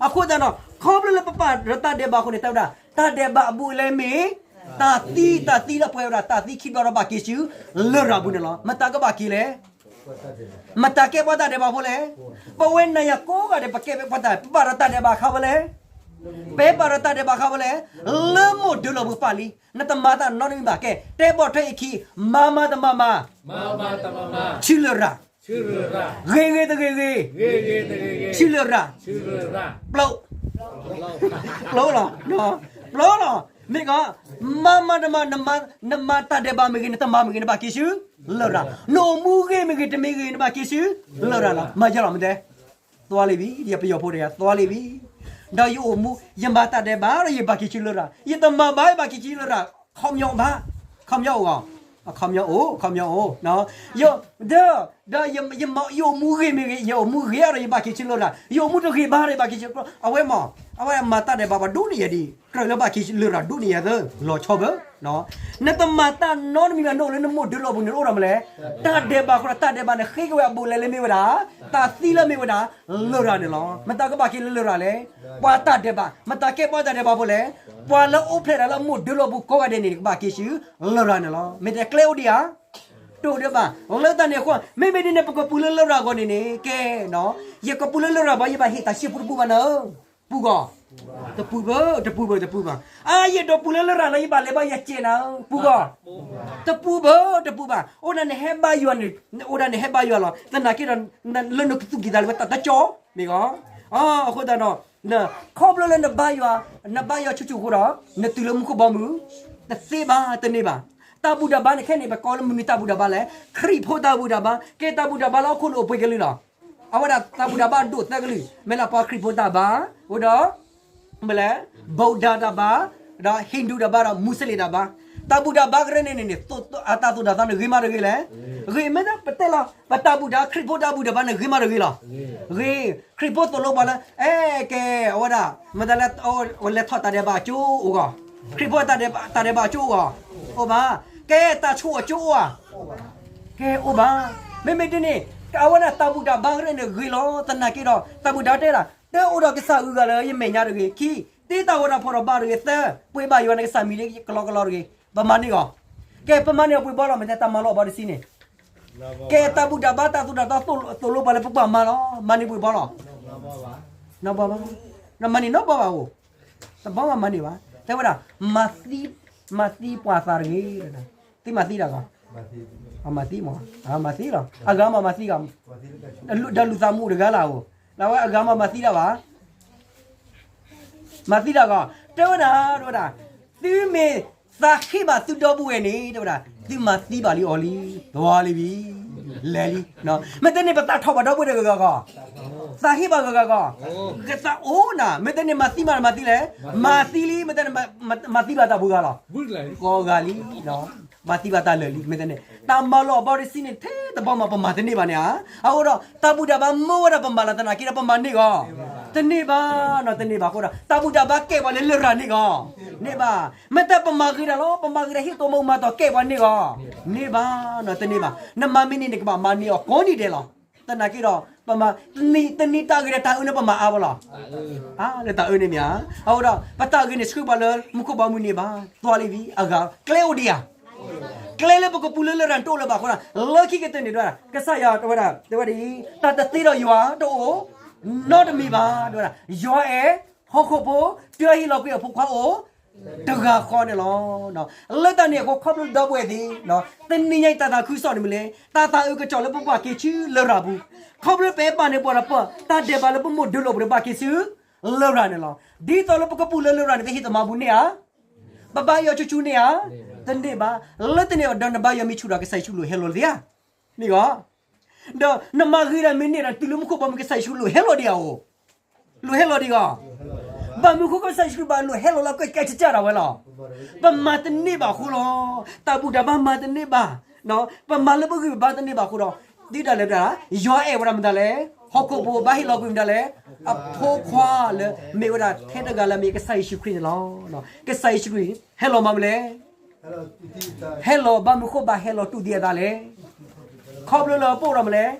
အဃိသတးဒီး ခီဖျိလၢပပာ်ဒီးတၢ်ဒဲးဘးအဃိန့ၣ် တဲဝဲဒၣ်, တၢ်ဒဲးဘးအဘူးအလဲမ့ၢ် တၢ်သံ, တၢ်သံလၢပှဲၤဝဲဒၣ် တၢ်သံခံဘျီဒီးဘၣ်က့ၤဆူလရာ်ပူၤန့ၣ်လီၤ. မတၤကဘၣ်က့ၤလဲၣ်, မတၤကဲပှၤတၢ်ဒဲးဘးဖိလဲၣ်. ပဝဲနၤယၤကိးဂၤဒဲး ပကဲပှၤတၢ်, ပပာ်ဒီးတၢ်ဒဲးဘးခါဖဲလဲၣ်, ပပာ်ဒီးတၢ်ဒဲးဘးခါဖဲလဲၣ်, လၢမိၢ်ဒၢလီၤပူၤပာ်လံ. နတမၤတၢ်နီတမံၤဘၣ်. ကဲ, တဲဘၣ်ထွဲအခံ, မၤမၤတမၤမၤ ဆူလရာ်, ဂ့ၤဂ့ၤတဂ့ၤဂ့ၤ ဆူလရာ်, ပျိ, ပျိလီၤ, ပျိလီၤ. မ့ၢ်ကီး, မၤမၤတမၤ, နမၤတၢ်ဒဲးဘးမ့ၢ်ဂ့ၤ, နတမၤမ့ၢ်ဂ့ၤ, နဘၣ်က့ၤဆူလရာ်. နအိၣ်မူဂ့ၤမ့ၢ်ဂ့ၤ, တမ့ၢ်ဂ့ၤ, နဘၣ်က့ၤဆူလရာ်လီၤ. မၤယဲလီၤ မတဲ, သွါလံဘံ, ယပယီၤဖိတဂၤ သွါလံဘံ. ဒီးယအိၣ်မူ, ယမၤတၢ်ဒဲးဘးဒီး ယဘၣ်က့ၤဆူလရာ်, ယတမၤဘၣ် ယဘၣ်က့ၤဆူလရာ်, ခီပညီဘၣ်, ခီပညီအိၣ်ဂီၢ်, ခီပညီအိၣ်, ခီပညီအိၣ်, ဒီး, ဒီးယအိၣ်မူဂ့ၤမ့ၢ်ဂ့ၤ, ယအိၣ်မူဂ့ၤဒီး ယဘၣ်က့ၤဆူလရာ်, ယအိၣ်မူတဂ့ၤဘၣ်ဒီး ယဘၣ်က့ၤဆူ, အဝဲမ့ၢ်, အဝဲမၤတၢ်ဒဲးဘးပှၤဒိၣ်န့ၢ်ယၤဒ်, ကြၢးလၢဘၣ်က့ၤလရာ်ဒိၣ်န့ၢ်ယၤသၢ, လီၤဆီဘၢ နတမၤတၢ်နီတမံၤဘၣ်, နအိၣ်လၢနမိၢ်ဒၢလီၤပူၤန့ၣ် နအိၣ်ဒီးမနုၤလဲၣ်, တၢ်ဒဲးဘးအဃိဒီး တၢ်ဒဲးဘးန့ၣ် ဃ့ကဝဲအဘူးအလဲလၢမ့ၢ်ဝဲဒၣ်, တၢ်သံလၢမ့ၢ်ဝဲဒၣ်, လရာ်န့ၣ်လီၤ. မတၤကဘၣ်က့ၤလၢလရာ်လဲၣ်, ပှၤတၢ်ဒဲးဘး, မတၤကဲပှၤတၢ်ဒဲးဘးဖိလဲၣ်, ပှၤလၢအိၣ်ဖျဲၣ်တၢ်လၢအမိၢ်ဒၢလီၤပူၤကိးဂၤဒဲးန့ၣ် ကဘၣ်က့ၤဆူလရာ်န့ၣ်လီၤ. မ့ၢ်တဲကျဲအိၣ်ဒံးဧါ, တအိၣ်ဒံးဘၣ်. လၢတၢ်န့ၣ်အဃိ မ့မ့ၢ်ဒ်န့ၣ် ပကပူၤလၢလရာ်အဂီၢ်န့ၣ်န့ၣ် ကဲ, ယကပူၤလၢလရာ်ဘၣ် ယဘၣ်ဟ့ၣ်တၢ်ဆံပူတပူဘၣ်နၤဧၢ, ပူၤဂီၢ်, တပူၤဘၣ်, တပူၤဘၣ်, တပူၤဘၣ်. အါ ယဒိးပူၤလၢလရာ်လၢ ယဘၣ်လဲၤဘါယစဲးနၤဧၢ, ပူၤဂီၢ်, တပူၤဘၣ်, တပူၤဘၣ်. အိၣ်ဒၣ်နဟဲဘါယွၤန့ၣ်, အိၣ်ဒၣ်နဟဲဘါယွၤလီၤ. သနာ်က့ဒီး လၢနကသူၣ်ကံၢ်သးလဲဝဲတၢ်တကၠီ, မ့ၢ်ဂီၢ်. အဃိသတးဒီး ခီဖျိလၢနဘါယွၤ, နဘါယွၤဆူၣ်ဆူၣ်အဃိဒီး နတုၤလၢမူခိၣ်ဘီမုၢ်, တသ့ဘၣ်, တန့ၢ်ဘၣ်. တၢ်ဘူၣ်တၢ်ဘါန့ၣ် ခဲန့ၣ် ပကိးလၢမနုၤတၢ်ဘူၣ်တၢ်ဘါလဲၣ်, ခရံာ်ဖိတၢ်ဘူၣ်တၢ်ဘါ. ကဲတၢ်ဘူၣ်တၢ်ဘါလၢဟီၣ်ခိၣ်န့ၣ်အိၣ်ပှဲၤကလုာ်လီၤ. အဝဲဒၣ်တၢ်ဘူၣ်တၢ်ဘါဒိၣ်သၢကလုာ်, မ့ၢ်လၢပှၤခရံာ်ဖိတၢ်ဘါ, အိၣ်ဒီး မ့ၢ်လဲၣ်, ဗုဒ္ဓတၢ်ဘါ, ဒီး Hindu တၢ်ဘါ, ဒီး Muslim တၢ်ဘါ. တၢ်ဘူၣ်တၢ်ဘါကရၢန့ၣ်န့ၣ်န့ၣ် အတၢ်သိၣ်တၢ်သီန့ၣ်ဂ့ၤမးတဂ့ၤလဲၣ်. ဂ့ၤ, မ့ၢ်ပတဲလီၤ, ပတၢ်ဘူၣ်တၢ်, ခရံာ်ဖိတၢ်ဘူၣ်တၢ်ဘါန့ၣ်ဂ့ၤမးတဂ့ၤလီၤ. ဂ့ၤ, ခရံာ်ဖိသိၣ်လိပှၤလၢ, အဲ, ကဲ, အဝဲဒၣ်, မ့ၢ်တၢ်လၢ, လဲၤထီၣ်တၢ်ဒဲးဘးအကၠိအိၣ်ဂီၢ်, ခရံာ်ဖိတၢ်ဒဲးဘးအကၠိအိၣ်ဂီၢ်, အိၣ်ဘၣ်. ကဲတၢ်ဆိၣ်အကၠိအိၣ်ဧါ, ကဲအိၣ်ဘၣ်. မ့မ့ၢ်ဒ်န့ၣ်, အဝဲဒၣ်တၢ်ဘူၣ်တၢ်ဘါကရၢန့ၣ်ဂ့ၤလီၤ. သနာ်က့ဒီး တၢ်ဘူၣ်တၢ်ဘါတဲဒၣ်, တၢ်အိၣ်ဒီးကစၢ်အဂုၤအဂၤလၢယမဲာ်ညါတဂ့ၤ, ခံ, တ့တၢ်ဂီၤတၢ်ဖီၣ်ဒီးဘါတဂ့ၤ, သၢ, ပှ့ၤဘၣ်ယွၤနကစၢ်မံၤလၢကလီကလီတဂ့ၤ, ပမၤန့ၢ်ဂီၢ်. ကဲပမၤန့ၢ်အီၤပှ့ၤဘီလီၤ, မ့ၢ်တဲတၢ်မၤလီၤအဘီတဆံန့ၣ်, ကဲတၢ်ဘူၣ်တၢ်ဘါတၢ်သိၣ်တၢ်သီသိၣ်လိပှၤလၢပပှၤမၤလီၤ, မၤန့ၢ်ပှ့ၤဘီလီၤ. နီၢ်ဘီဘၣ်, နမၤန့ၢ်နီၢ်ဘီဘၣ်အိၣ်, တဘီဘၣ်မၤန့ၢ်ဘၣ်. တဲဝဲဒၣ်, မၤသံ, မၤသံပှၤသးတဂ့ၤ, သုမၤသံတၢ်ဂီၢ်, မၤသံမး, မၤသံလီၤ, အဂၤမးမၤသံဂီၢ်, ဒီးလူၤသးမူတဂၤလၢ်အိၣ်, လၢဝဲအဂၤမးမၤသံတၢ်ဘၣ် မၤသံတၢ်ဂီၢ်, တဲဝဲဒၣ်, တဲဝဲဒၣ်, သုမ့ၢ်သးဃ့ဘၣ်သုဒီပုၢ်ဝဲၢ်န့ၣ် တဲဝဲဒၣ်, သုမၤသံဘၣ်လံအီၤလံ, တဝါလံဘံ. လဲၤလံ. မ့ၢ်တန့ၢ်ပသးထီၣ်ဘၣ်ဒီပုၢ်ဝဲၢ်တဂၤဂၤကီး, သးဟ့ၣ်ဘၣ်ဂၤဂၤကီး, ကသးအိၣ်နၤ, မ့ၢ်တန့ၢ်မၤသံမးမၤသံလဲၣ်, မၤသံလံ, မ့ၢ်တန့ၢ် မၤသံဘၣ်တၢ်ဘှံးဂၤလီၤ, ကိးဂၤလံ, မၤသံဘၣ်တၢ်လၢာ်လံ, မ့ၢ်တန့ၢ် တၢ်မၤလီၤအဘီတဆံန့ၣ် ထဲတဘီမးပမၤတန့ၢ်ဘၣ်န့ၣ်ဧါ. အဃိဒီး တၢ်ဘူၣ်တၢ်ဘါမၢဝဲဒၣ်ပမၤလီၤသနာ်က့ဒီးပမၤန့ၢ်ဂီၢ်, တန့ၢ်ဘၣ်နီၤ, တန့ၢ်ဘၣ်အဃိဒီး တၢ်ဘူၣ်တၢ်ဘါကဲပှၤလၢလရာ်န့ၢ်ဂီၢ်, န့ၢ်ဘၣ်. မ့ၢ်တပမၤဂ့ၤတၢ်လီၤ, ပမၤဂ့ၤတၢ်ဟ့ၣ်တိၢ်မၤမၤတီၤကဲပှၤန့ၢ်ဂီၢ်, န့ၢ်ဘၣ်နီၤ, တန့ၢ်ဘၣ်. နမၤမ့ၢ်န့ၢ်န့ၣ် ကဘၣ်မၤန့ၢ်အီၤကိးနံၤဒဲးလီၤ. သနာ်က့ဒီး ပမၤ တနံၤတၢ်ဂ့ၤဒီးတၢ်အၢန့ၣ် ပမၤအါဘၣ်လီၤ. အါလၢတၢ်အၢန့ၣ်မ့ၢ်ဧါ. အဃိဒီး ပတၢ်ဂ့ၤန့ၣ် ဆှၢပှၤလၢမူခိၣ်ဘီမုၢ်န့ၣ်ဘၣ်, သွါလံဝံၤ အဂၤ ကျဲအိၣ်ဒံးဧါ. ကျဲလၢပကပူၤလၢလရာ်န့ၣ်တအိၣ်လၢၤဘၣ်အဃိဒီး လၢခံကတၢၢ်န့ၣ် ကစၢ်ယွၤတဲဝဲဒၣ်, တဲဝဲဒ်အံၤ, တၢ်တသ့ဒီးယွၤတအိၣ် နီတမံၤဘၣ်, တဲဝဲဒၣ်, ယွၤအဲၣ်ဟီၣ်ခိၣ်ဖိ, တုၤအဟ့ၣ်လီၤကွံာ်အဖိခွါအိၣ် တဂၤဃီန့ၣ်လီၤ. လၢတၢ်န့ၣ်အဃိ ခီဖျိဒီပုၢ်ဝဲၢ်သ့ၣ်, တနံၤညါအံၤတၢ်သးခုကစီၣ်န့ၣ်မ့ၢ်လဲၣ်, တၢ်သးအုးကစီၣ်လၢပဘၣ်က့ၤဆူလရာ်ပူၤ, ခီဖျိပအဲၣ်ဘၣ်န့ၣ်ပှၤဒီးပတၢ်ဒဲးဘးလၢပမိၢ်ဒၢလီၤပူၤဒီးဘၣ်က့ၤဆူလရာ်န့ၣ်လီၤ. ဒ်သိးလၢပကပူၤလၢလရာ်န့ၣ် ပဟ့ၣ်တၢ်မၤဘူၣ်န့ၢ်ဧါ, ပဘါယွၤဆူၣ်ဆူၣ်န့ၢ်ဧါ, တန့ၢ်ဘၣ်. လၢတန့ၢ်ဘၣ်ဒီးနဘါယွၤမ့ၢ်ဆူၣ်ဒီး ကစၢ်ယ့ၣ်ၡူးလိၣ်ဟဲလီၤလၢၤဧါ, မ့ၢ်ဂ့ၤ ဒီးနမၤဂ့ၤတၢ်မ့ၢ်န့ၢ်ဒီး တုၤလၢမူခိၣ်ဘီမုၢ် ကစၢ်ယ့ၣ်ၡူးလိၣ်ဟဲလီၤဒံးဧါအိၣ်, လိၣ်ဟဲလီၤဒံးဧါ. ဘၣ်မနုၤအဃိ ကစၢ်ယ့ၣ်ၡူးခရံာ်ဘၣ်လိၣ်ဟဲလီၤလၢကဲကဲကၢ်ကၢ်ဒၣ်ဝဲလီၤ. ပမၤတန့ၢ်ဘၣ်အဃိလီၤ. တၢ်ဘူၣ်တၢ်ဘါမၤတန့ၢ်ဘၣ်, ပမၤလၢပဂံၢ်ပဘါတန့ၢ်ဘၣ်အဃိဒီး, ဒ်ဒၣ်လဲာ်ဒၣ်, ယွၤအဲၣ်ဝဲဒၣ်မတၤလဲၣ်, ဟီၣ်ခိၣ်ဖိဘၣ်ဟ့ၣ်လီၤကွံာ်မတၤလဲၣ်, အဖိခွါလၢမ့ၢ်ဝဲဒၣ်ထဲတဂၤလၢမ့ၢ်ကစၢ်ယ့ၣ်ၡူးခရံာ်န့ၣ်လီၤ. ကစၢ်ယ့ၣ်ၡူးခရံာ် ဟဲလီၤမၤမနုၤလဲၣ်, ဟဲလီၤဘၣ်မနုၤအဃိဘၣ်ဟဲလီၤတူၢ်သံအသးလဲၣ်. ခီဖျိလၢပအိၣ်ဒီးမနုၤလဲၣ်,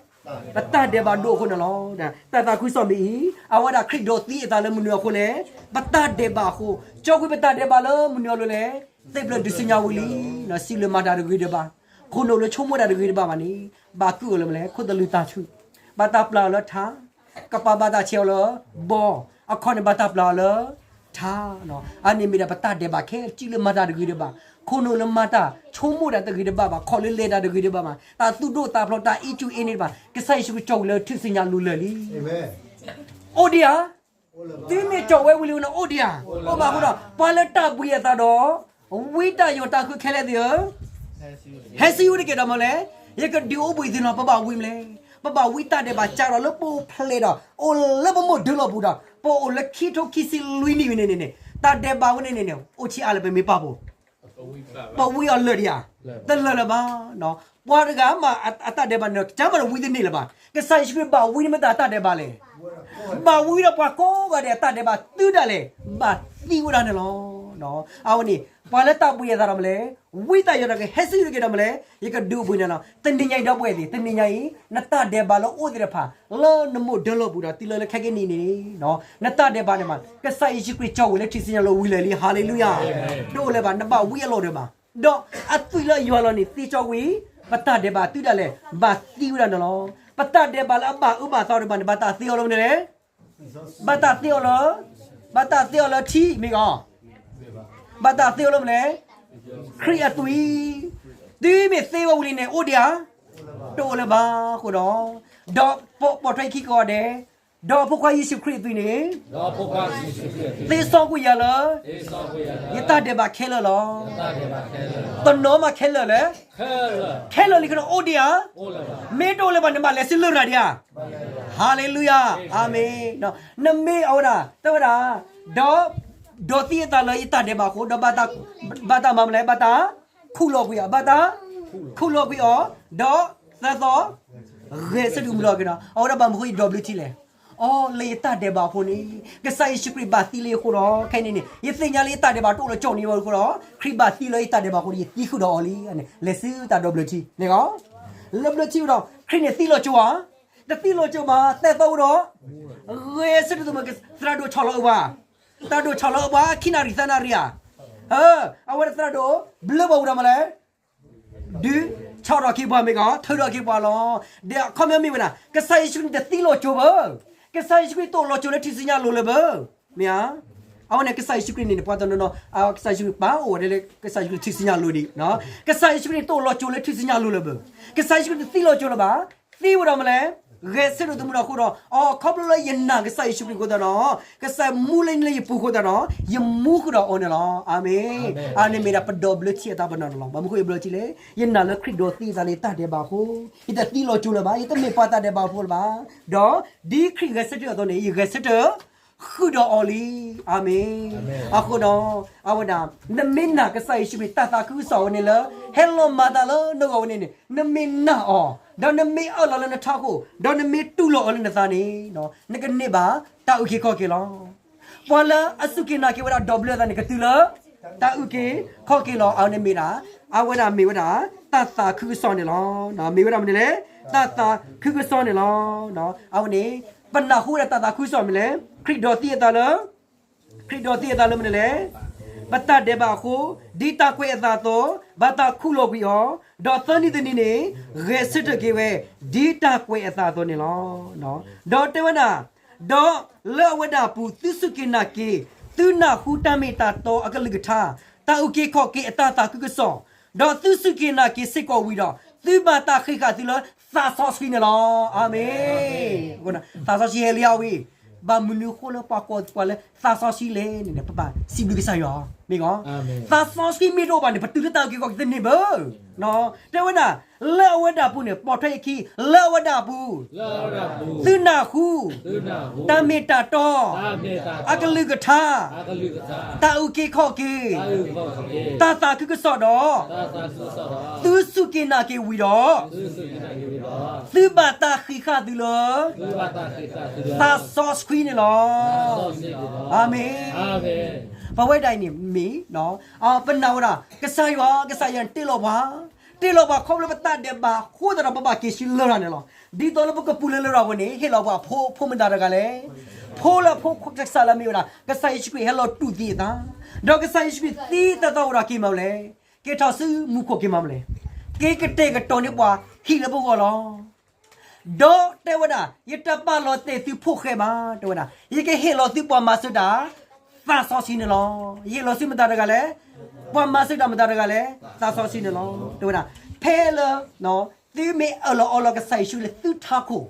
ပတၢ်ဒဲးဘးဒိၣ်အဃိန့ၣ်လီၤ. တၢ်သးခုကစီၣ်မ့ၢ်အံၤ, အဝဲဒၣ်ခရံာ်ဒိးသံအသးလၢမနုၤအဃိလဲၣ်, ပတၢ်ဒဲးဘးအဃိ, ကၠီကွံာ်ပတၢ်ဒဲးဘးလၢမနုၤအဃိလဲၣ်, သ့ၣ်ဖျၢၣ်ဒုးသ့ၣ်ညါဝံၤလံ, စံးလၢမၤတၢ်တဂ့ၤတဘၣ်, ခိၣ်နူာ်လၢဆိကမိၣ်တၢ်တဂ့ၤတဘၣ်ဘၣ်န့ၣ်, ဘၣ်ကုၢ်အီၤလၢမနုၤလဲၣ်, ခိၣ်သလုးသးဆူၣ်, ဘၣ်တၢ်ပျၢ်အီၤလၢထါ, ကပၤဘၣ်တၢ်ဆဲးအီၤလၢဘီ, အခီၣ်န့ၣ်ဘၣ်တၢ်ပျၢ်အီၤလၢထါ, အန့ၣ်မ့ၢ်ဒၣ်ပတၢ်ဒဲးဘးခဲလၢာ်လၢမၤတၢ်တဂ့ၤတဘၣ်, ခိၣ်နူာ်လၢမၤတၢ်ဆိကမိၣ်တၢ်တဂ့ၤတဘၣ်ဘၣ်, ခီၣ်လၢလဲၤတၢ်တဂ့ၤတဘၣ်ဘၣ်, တၢ်သူၣ်ဒိၣ်သးဖျိးတၢ်အ့ၣ်ကူအ့န့ၣ်တဖၣ်, ကစၢ်ယ့ၣ်ၡူးခရံာ်ကၠီဝံၤလၢထူၣ်စုညါလိၤလၢာ်လံ. အိၣ်ဒံးဧါ. သုမ့ၢ်ကၠီဝဲဝံၤလံန့ၣ်အိၣ်ဒံးဧါ. အိၣ်ဘၣ်အဃိဒီး ပှၤလၢတၢ်ဘှံးအသးဒီး ဝံတၢ်ယိးတၢ်ဃုခဲလၢာ်သ့ၣ်ဧၢ, ဟဲဆူယအိၣ်တက့ၢ်ဒီးမနုၤလဲၣ်, ယကဒုးအိၣ်ဘှံးသုလီၤ. ပဘၣ်ဝံမနုၤလဲၣ်, ပဘၣ်ဝံတၢ်ဒဲးဘးကၢ်ဒီးလၢပအိၣ်ဖျဲၣ်ဒီး အိၣ်လၢပမိၢ်ဒၢလီၢ်ပူၤဒီး ပအိၣ်လၢခံထိခံဆံလွံၢ်နံၣ်ဝံၤန့ၣ်န့ၣ်န့ၣ်, တၢ်ဒဲးဘးဝဲန့ၣ်န့ၣ်န့ၣ် အိၣ်ဆံးအါလၢပမ့ၢ်ပာ်ဖှိၣ် ပဝံအီၤလၢာ်ဒံးဧါ. တလၢာ်လၢၤဘၣ်. ပှၤတဂၤမ့ၢ်အတၢ်ဒဲးဘးန့ၣ် ကစၢ်မ့ၢ်တဝံတန့ၢ်လၢၤဘၣ်. ကစၢ်ယ့ၣ်ၡူးခရံာ်ဘၣ်ဝံန့ၣ်မ့ၢ်တၢ်တၢ်ဒဲးဘးလဲၣ်. ဘၣ်ဝံဒီးပှၤကိးဂၤဒဲးအတၢ်ဒဲးဘးတုၤဒၣ်လဲာ် ဘၣ်သံဝဲဒၣ်န့ၣ်လီၤ. အဝဲန့ၣ် ပှၤလၢတၢ်ဘှံးအသးဒီးမနုၤလဲၣ်, ဝံတၢ်ယိးတၢ်ဃု ဟဲဆူယအိၣ်တက့ၢ်ဒီးမနုၤလဲၣ်, ယကဒုးအိၣ်ဘှံးနၤလီၤ. တနံၤညါအံၤဒီပုၢ်ဝဲၢ်သ့ၣ်, တနံၤညါအံၤ နတၢ်ဒဲးဘးလၢအိၣ်သ့ၣ်တဖၣ် လၢနမိၢ်ဒၢလီၢ်ပူၤဒီးတုၤလၢလၢခဲကနံၣ်အံၤန့ၣ် နတၢ်ဒဲးဘးန့ၣ်မး ကစၢ်ယ့ၣ်ၡူးခရံာ်ကၠီဝံၤလၢထူၣ်စုညါလိၤဝံၤလၢာ်လံ. ဟၤလ့လူယၤ. တအိၣ်လၢၤဘၣ်, နဘၣ်ဝံအလီၢ်ဒံးဘၣ်. ဒီးအသွံၣ်လၢအယွၤလီၤန့ၣ် သ့ကၠီဝံၤ ပတၢ်ဒဲးဘးတုၤဒၣ်လဲာ် ဘၣ်သံဝဲဒၣ်န့ၣ်လီၤ. ပတၢ်ဒဲးဘးလၢအဘၣ်အၢဘၣ်သီဒံးဘၣ်န့ၣ် ဘၣ်တၢ်သ့အီၤလၢမနုၤလဲၣ်, ဘၣ်တၢ်သ့အီၤလၢ, ဘၣ်တၢ်သ့အီၤလၢထံမ့ၢ်ဂ့ၤ, ဘၣ်တၢ်သ့အီၤလၢမနုၤလဲၣ်, ခရံာ်အသွံၣ်. တုၤမ့ၢ်သ့ဝဲဝံၤလံန့ၣ် အိၣ်ဒံးဧါ. တအိၣ်လၢၤဘၣ်အဃိဒီး, ဒီးပိာ်ထွဲခံကိးဂၤဒဲး, ဒီးအဖိခွါယ့ၣ်ၡူးခရံာ်အသွံၣ်န့ၣ် သ့စီကွံာ်ယၤလၢ ယတၢ်ဒဲးဘးခဲလၢာ်လီၤ. တနီၤမးခဲလၢာ်လဲၣ်, ခဲလၢာ်လံခဲလၢာ်အိၣ်ဒံးဧါ. မ့ၢ်တအိၣ်လၢၤဘၣ်န့ၣ် ဘၣ်လဲၤဆူလရာ်ဒံးဧါ. ဟၤလ့လူယၤ, အၤမ့ၣ်. နမ့ၢ်အဝဲဒၣ် တဲဝဲဒၣ်, ဒီး, ဒိးသံအသးလၢယတၢ်ဒဲးဘးအဃိ ဒီးဘၣ်တၢ်မၤမနုၤလဲၣ်, ဘၣ်တၢ်ခူၣ်လီၤကွံာ်အီၤ, ဘၣ်တၢ်ခူၣ်လီၤကွံာ်အီၤ, ဒီးသၢသီ ဂဲၤဆၢထၢၣ်မုာ်လီၤက့ၤဒီး အဝဲဒၣ်ဘၣ်မနုၤအဃိယဒိးဘျၢထံလဲၣ်. အိ လၢယတၢ်ဒဲးဘးအဃိန့ၣ် ကစၢ်ယ့ၣ်ၡူးခရံာ်ဘၣ်သံလၢယဃိဒီး ခဲအံၤန့ၣ်န့ၣ် ယသ့ၣ်ညါလၢယတၢ်ဒဲးဘးတအိၣ်လၢၤကၠီန့ၣ်အဃိဒီး ခရံာ်ဘၣ်သံလၢယတၢ်ဒဲးဘးအဃိဒီး ယသံဃုာ်ဒီးအီၤလံန့ၣ် လဲၤဆူတၢ်ဒိးဘျၢထံန့ၣ်လီၤ. လၢဘျၢထံဝံၤဒီး ခရံာ်န့ၣ်သံလီၤကၠိဧါ, တသံလီၤကၠိဘၣ်, သၢသီဝံၤဒီး ဂဲၤဆၢထၢၣ်သမၢ သရၣ်ဒိၣ်ဆီၣ်လီၤအၢပှၤ, သရၣ်ဒိၣ်ဆီၣ်လီၤအၢပှၤ ခံနၣ်ရံၣ်သၢနၣ်ရံၣ်ဧါ, အဝဲဒၣ်သရၣ်ဒိၣ် ဘျၢပှၤဝံၤဒီးမနုၤလဲၣ် ဒုးဆီၣ်ထီၣ်က့ၤပှၤမ့ၢ်ဂ့ၤ ထုးထီၣ်က့ၤပှၤလီၤ. ဒီးအခီပညီမ့ၢ်ဝဲဒၣ် ကစၢ်ယ့ၣ်ၡူးခရံာ်န့ၣ်တသံလီၤကၠိဘၣ်, ကစၢ်ယ့ၣ်ၡူးခရံာ်တအိၣ်လီၤကၠိလၢထူၣ်စုညါအလိၤလၢၤဘၣ်, မ့ၢ်ဧါ. အဝဲန့ၣ်ကစၢ်ယ့ၣ်ၡူးခရံာ်န့ၣ် ပှၤတနီၤနီၤ ကစၢ်ယ့ၣ်ၡူးခရံာ်ပာ်အိၣ်ဝဲဒၣ်လၢကစၢ်ယ့ၣ်ၡူးခရံာ်ထူၣ်စုညါအလိၤဒံး, ကစၢ်ယ့ၣ်ၡူးခရံာ်န့ၣ်တအိၣ်လီၤကၠိလၢထူၣ်စုညါအလိၤလၢၤဘၣ်, ကစၢ်ယ့ၣ်ၡူးခရံာ်တသံလီၤကၠိလၢၤဘၣ်, သံဝဲဒီးမနုၤလဲၣ် ဂဲၤဆၢထၢၣ်သမူဒီးအဃိဒီး, အိ ခီဖျိလၢယနာ်ကစၢ်ယ့ၣ်ၡူးခရံာ်အဃိသတးဒီး, ကစၢ်မူလၢလၢယပူၤအဃိသတးဒီး, ယမူဃုာ်ဒီးအီၤန့ၣ်လီၤ. အၤမ့ၣ်. အန့ၣ်မ့ၢ်ဒၣ်ပဒီပုၢ်ဝဲၢ်ထံၣ်အသးပနီၣ်န့ၣ်လီၤ. ဘၣ်မနုၤဃိယဘျၢထံၣ်လဲၣ်, ယနာ်လၢခရံာ်ဒိးသံအသးလၢယတၢ်ဒဲးဘးအဃိ, ယတသံလီၤကၠိလၢၤဘၣ်, ယတမ့ၢ်ပှၤတၢ်ဒဲးဘးဖိလၢၤဘၣ်. ဒီးဒ်ခရံာ်ဂဲၤဆၢထၢၣ်အသိးန့ၣ် ယဂဲၤဆၢထၢၣ်ဃုာ်ဒီးအီၤလံ. အၤမ့ၣ်. အဃိဒီး, အဝဲဒၣ်, နမ့ၢ်နာ်ကစၢ်ယ့ၣ်ၡူးခရံာ်တၢ်သးခုကစီၣ်ဝဲန့ၣ်လၢ ဟဲလီၤမၤတၢ်လၢနဂီၢ်ဝဲန့ၣ်န့ၣ်, နမ့ၢ်နာ်အီၤ, ဒီးနမ့ၢ်အၢၣ်လီၤလၢနထးခိၣ်, ဒီးနမ့ၢ်တူၢ်လိာ်အီၤလၢနသးန့ၣ်, နကန့ၢ်ဘၣ်တၢ်အုၣ်က့ၤခီၣ်က့ၤလီၤ. ပှၤလၢအစူၢ်က့ၤနာ်က့ၤဝဲဒၣ်ဒီးဘျၢအသးန့ၣ် ကတုၤလၢတၢ်အုၣ်က့ၤခီၣ်က့ၤလီၤ. အဝဲန့ၣ်မ့ၢ်ဒၣ်, အဝဲဒၣ်မ့ၢ်ဝဲဒၣ်, တၢ်သးခုကစီၣ်န့ၣ်လီၤ. မ့ၢ်ဝဲဒၣ်မနုၤလဲၣ်, တၢ်သးခုကစီၣ်န့ၣ်လီၤ. အဝဲန့ၣ်, ပနၢ်ဟူဝဲဒၣ်တၢ်သးခုကစီၣ်မနုၤလဲၣ်, ခရံာ်ဒိးသံအသးလၢ ခရံာ်ဒိးသံအသးလၢမနုၤလဲၣ်, ပတၢ်ဒဲးဘးအဃိ, ဒ်တၢ်ကွဲးအသးအသိး, ဘၣ်တၢ်ခူၣ်လီၤကွံာ်အီၤ, ဒီးသၢနံၤတနံၤန့ၣ်, ဂဲၤဆၢထၢၣ်က့ၤဝဲ, ဒ်တၢ်ကွဲးအသးအသိးန့ၣ်လီၤ. ဒီးတဲဝဲဒၣ်, ဒီးလၢအဝဲဒၣ်အပူၤ သုစူၢ်က့ၤနာ်က့ၤ, သုနၢ်ဟူတၢ်မ့ၢ်တၢ်တီအကလုၢ်ကထါ, တၢ်အုၣ်က့ၤခီၣ်က့ၤအတၢ်သးခုကစီၣ်, ဒီးသုစူၢ်က့ၤနာ်က့ၤစ့ၢ်ကီးဝံၤဒီး, သုဘၣ်တၢ်ဃ့ဃာ်သုလၢသးစီဆှံန့ၣ်လီၤ. အၤမ့ၣ်. သးစီဆှံဟဲလံအဝံၤ, ဘၣ်မနုၤအဃိလၢပှၤကိးပှၤလၢသးစီဆှံလဲၣ်န့ၣ် ပဘၣ်စံးဘျုးကစၢ်ယွၤ, မ့ၢ်ဂ့ၤ, သးစီဆှံမ့ၢ်တအိၣ်ဘၣ်န့ၣ် ပတုၤလၢတၢ်အုၣ်က့ၤခီၣ်က့ၤတန့ၢ်ဘၣ်. တဲဝဲဒၣ်, လၢအဝဲဒၣ်အပူၤန့ၣ် ပိာ်ထွဲအခံ, လၢအဝဲဒၣ်အပူၤ, သုနၢ်ဟူ, တၢ်မ့ၢ်တၢ်တီ, အကလုၢ်ကထါ, တၢ်အုၣ်က့ၤခီၣ်က့ၤ, တၢ်သးခုကစီၣ်ဒီး, သုစူၢ်က့ၤနာ်က့ၤဝံၤဒီး, သုဘၣ်တၢ်ဃ့ဃာ်သုလၢ သးစီဆှံန့ၣ်လီၤ. အၤမ့ၣ်. ပဝဲဒၣ်အံၤန့ၣ်မ့ၢ်, ပနာ်ဝဲဒၣ်, ကစၢ်ယွၤ, ကစၢ်ယွၤန့ၣ်တ့လီၤပှၤ, တ့လီၤပှၤခီဖျိလၢပတၢ်ဒဲးဘးအဃိသတးဒီး ပဘၣ်က့ၤဆူလရာ်န့ၣ်လီၤ. ဒ်သိးလၢပကပူၤလၢလရာ်ဝဲန့ၣ် ဟ့ၣ်လီၤပှၤဖိ, ဖိမတၤတဂၤလဲၣ်. ဖိလၢအဖိကစၢ်လၢအမ့ၢ်ဝဲဒၣ် ကစၢ်ယ့ၣ်ၡူးခရံာ်ဟဲလီၤတူၢ်သံအသး, ဒီးကစၢ်ယ့ၣ်ၡူးခရံာ်သံတၢ်သီဝဲဒီးက့ၤမၤဝဲလဲၣ်, က့ၤထီၣ်ဆူမူခိၣ်က့ၤမၤဝဲလဲၣ်, က့ၤကတဲာ်ကတီၤန့ၢ်ပှၤဟံၣ်လၢပဂီၢ်လီၤ. ဒီးတဲဝဲဒၣ်, ယတပာ်လီၤတဲာ်သုဖိဃဲဘၣ်, တဲဝဲဒၣ်, ယကဟ့ၣ်လီၤသုပှၤမၤစၢၤတၢ် သးစီဆှံန့ၣ်လီၤ. ယဟ့ၣ်လီၤသုမတၤတဂၤလဲၣ်, ပှၤမၤစၢၤတၢ်မတၤတဂၤလဲၣ်, သးစီဆှံန့ၣ်လီၤ. တဲဝဲဒၣ်, ဖဲလၢ သုမ့ၢ်အၢၣ်လီၤအီလီၤကစၢ်ယ့ၣ်ၡူးလၢသုထးခိၣ်,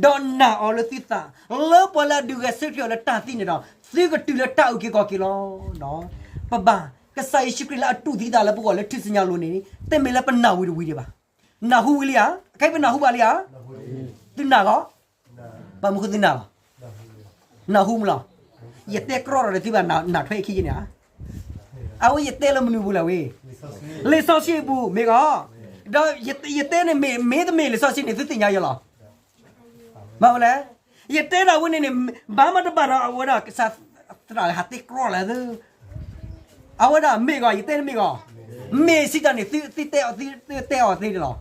ဒီးနာ်အီၤလၢသုသး, လၢပှၤလၢအဒုးဂဲၤဆၢထၢၣ်အီၤလၢတၢ်သံန့ၣ်ဒီး, သုကတုၤလၢတၢ်အုၣ်က့ၤခီၣ်က့ၤလီၤ. ပဘၣ်, ကစၢ်ယ့ၣ်ၡူးခရံာ်လၢအတူၢ်သံသးလၢပဂီၢ်လၢထူၣ်စုညါအလိၤန့ၣ်, တမ့ၢ်လၢပနၢ်ဟူတဝံၤဒံးဘၣ်. နၢ်ဟူဝံၤလံဧါ, ခဲအံၤပနၢ်ဟူဘၣ်လံဧါ, သုနၢ်လီၤ, ဘၣ်မနုၤဃိသုနၢ်လီၤ, နၢ်ဟူမးလီၤ, ယတဲကြီဒီးသုဘၣ်နၢ်ထွဲအခံယန့ၣ်ဧါ. အဝဲယတဲလၢမနုၤပူၤလဲၣ်ဝဲ, လံာ်စီဆှံအပူၤ, မ့ၢ်ဂ့ၤ, ဒီးယတဲန့ၣ်မ့ၢ်, မ့ၢ်တမ့ၢ်လံာ်စီဆှံန့ၣ် သုသ့ၣ်ညါယလီၤ. မ့ၢ်ဝဲလဲၣ်, ယတဲဒၣ်ဝဲန့ၣ်န့ၣ်, ဘၣ်မၤတဘၣ်ဒီးအဝဲဒၣ်ကစၢ်သရၣ်လၢဟးတဲကြီလၢသု, အဝဲဒၣ်မ့ၢ်ဂ့ၤ, ယတဲန့ၣ်မ့ၢ်ဂ့ၤ, မ့ၢ်စံးတၢ်န့ၣ် သုတဲအီၤသ့ဒံးလီၤ.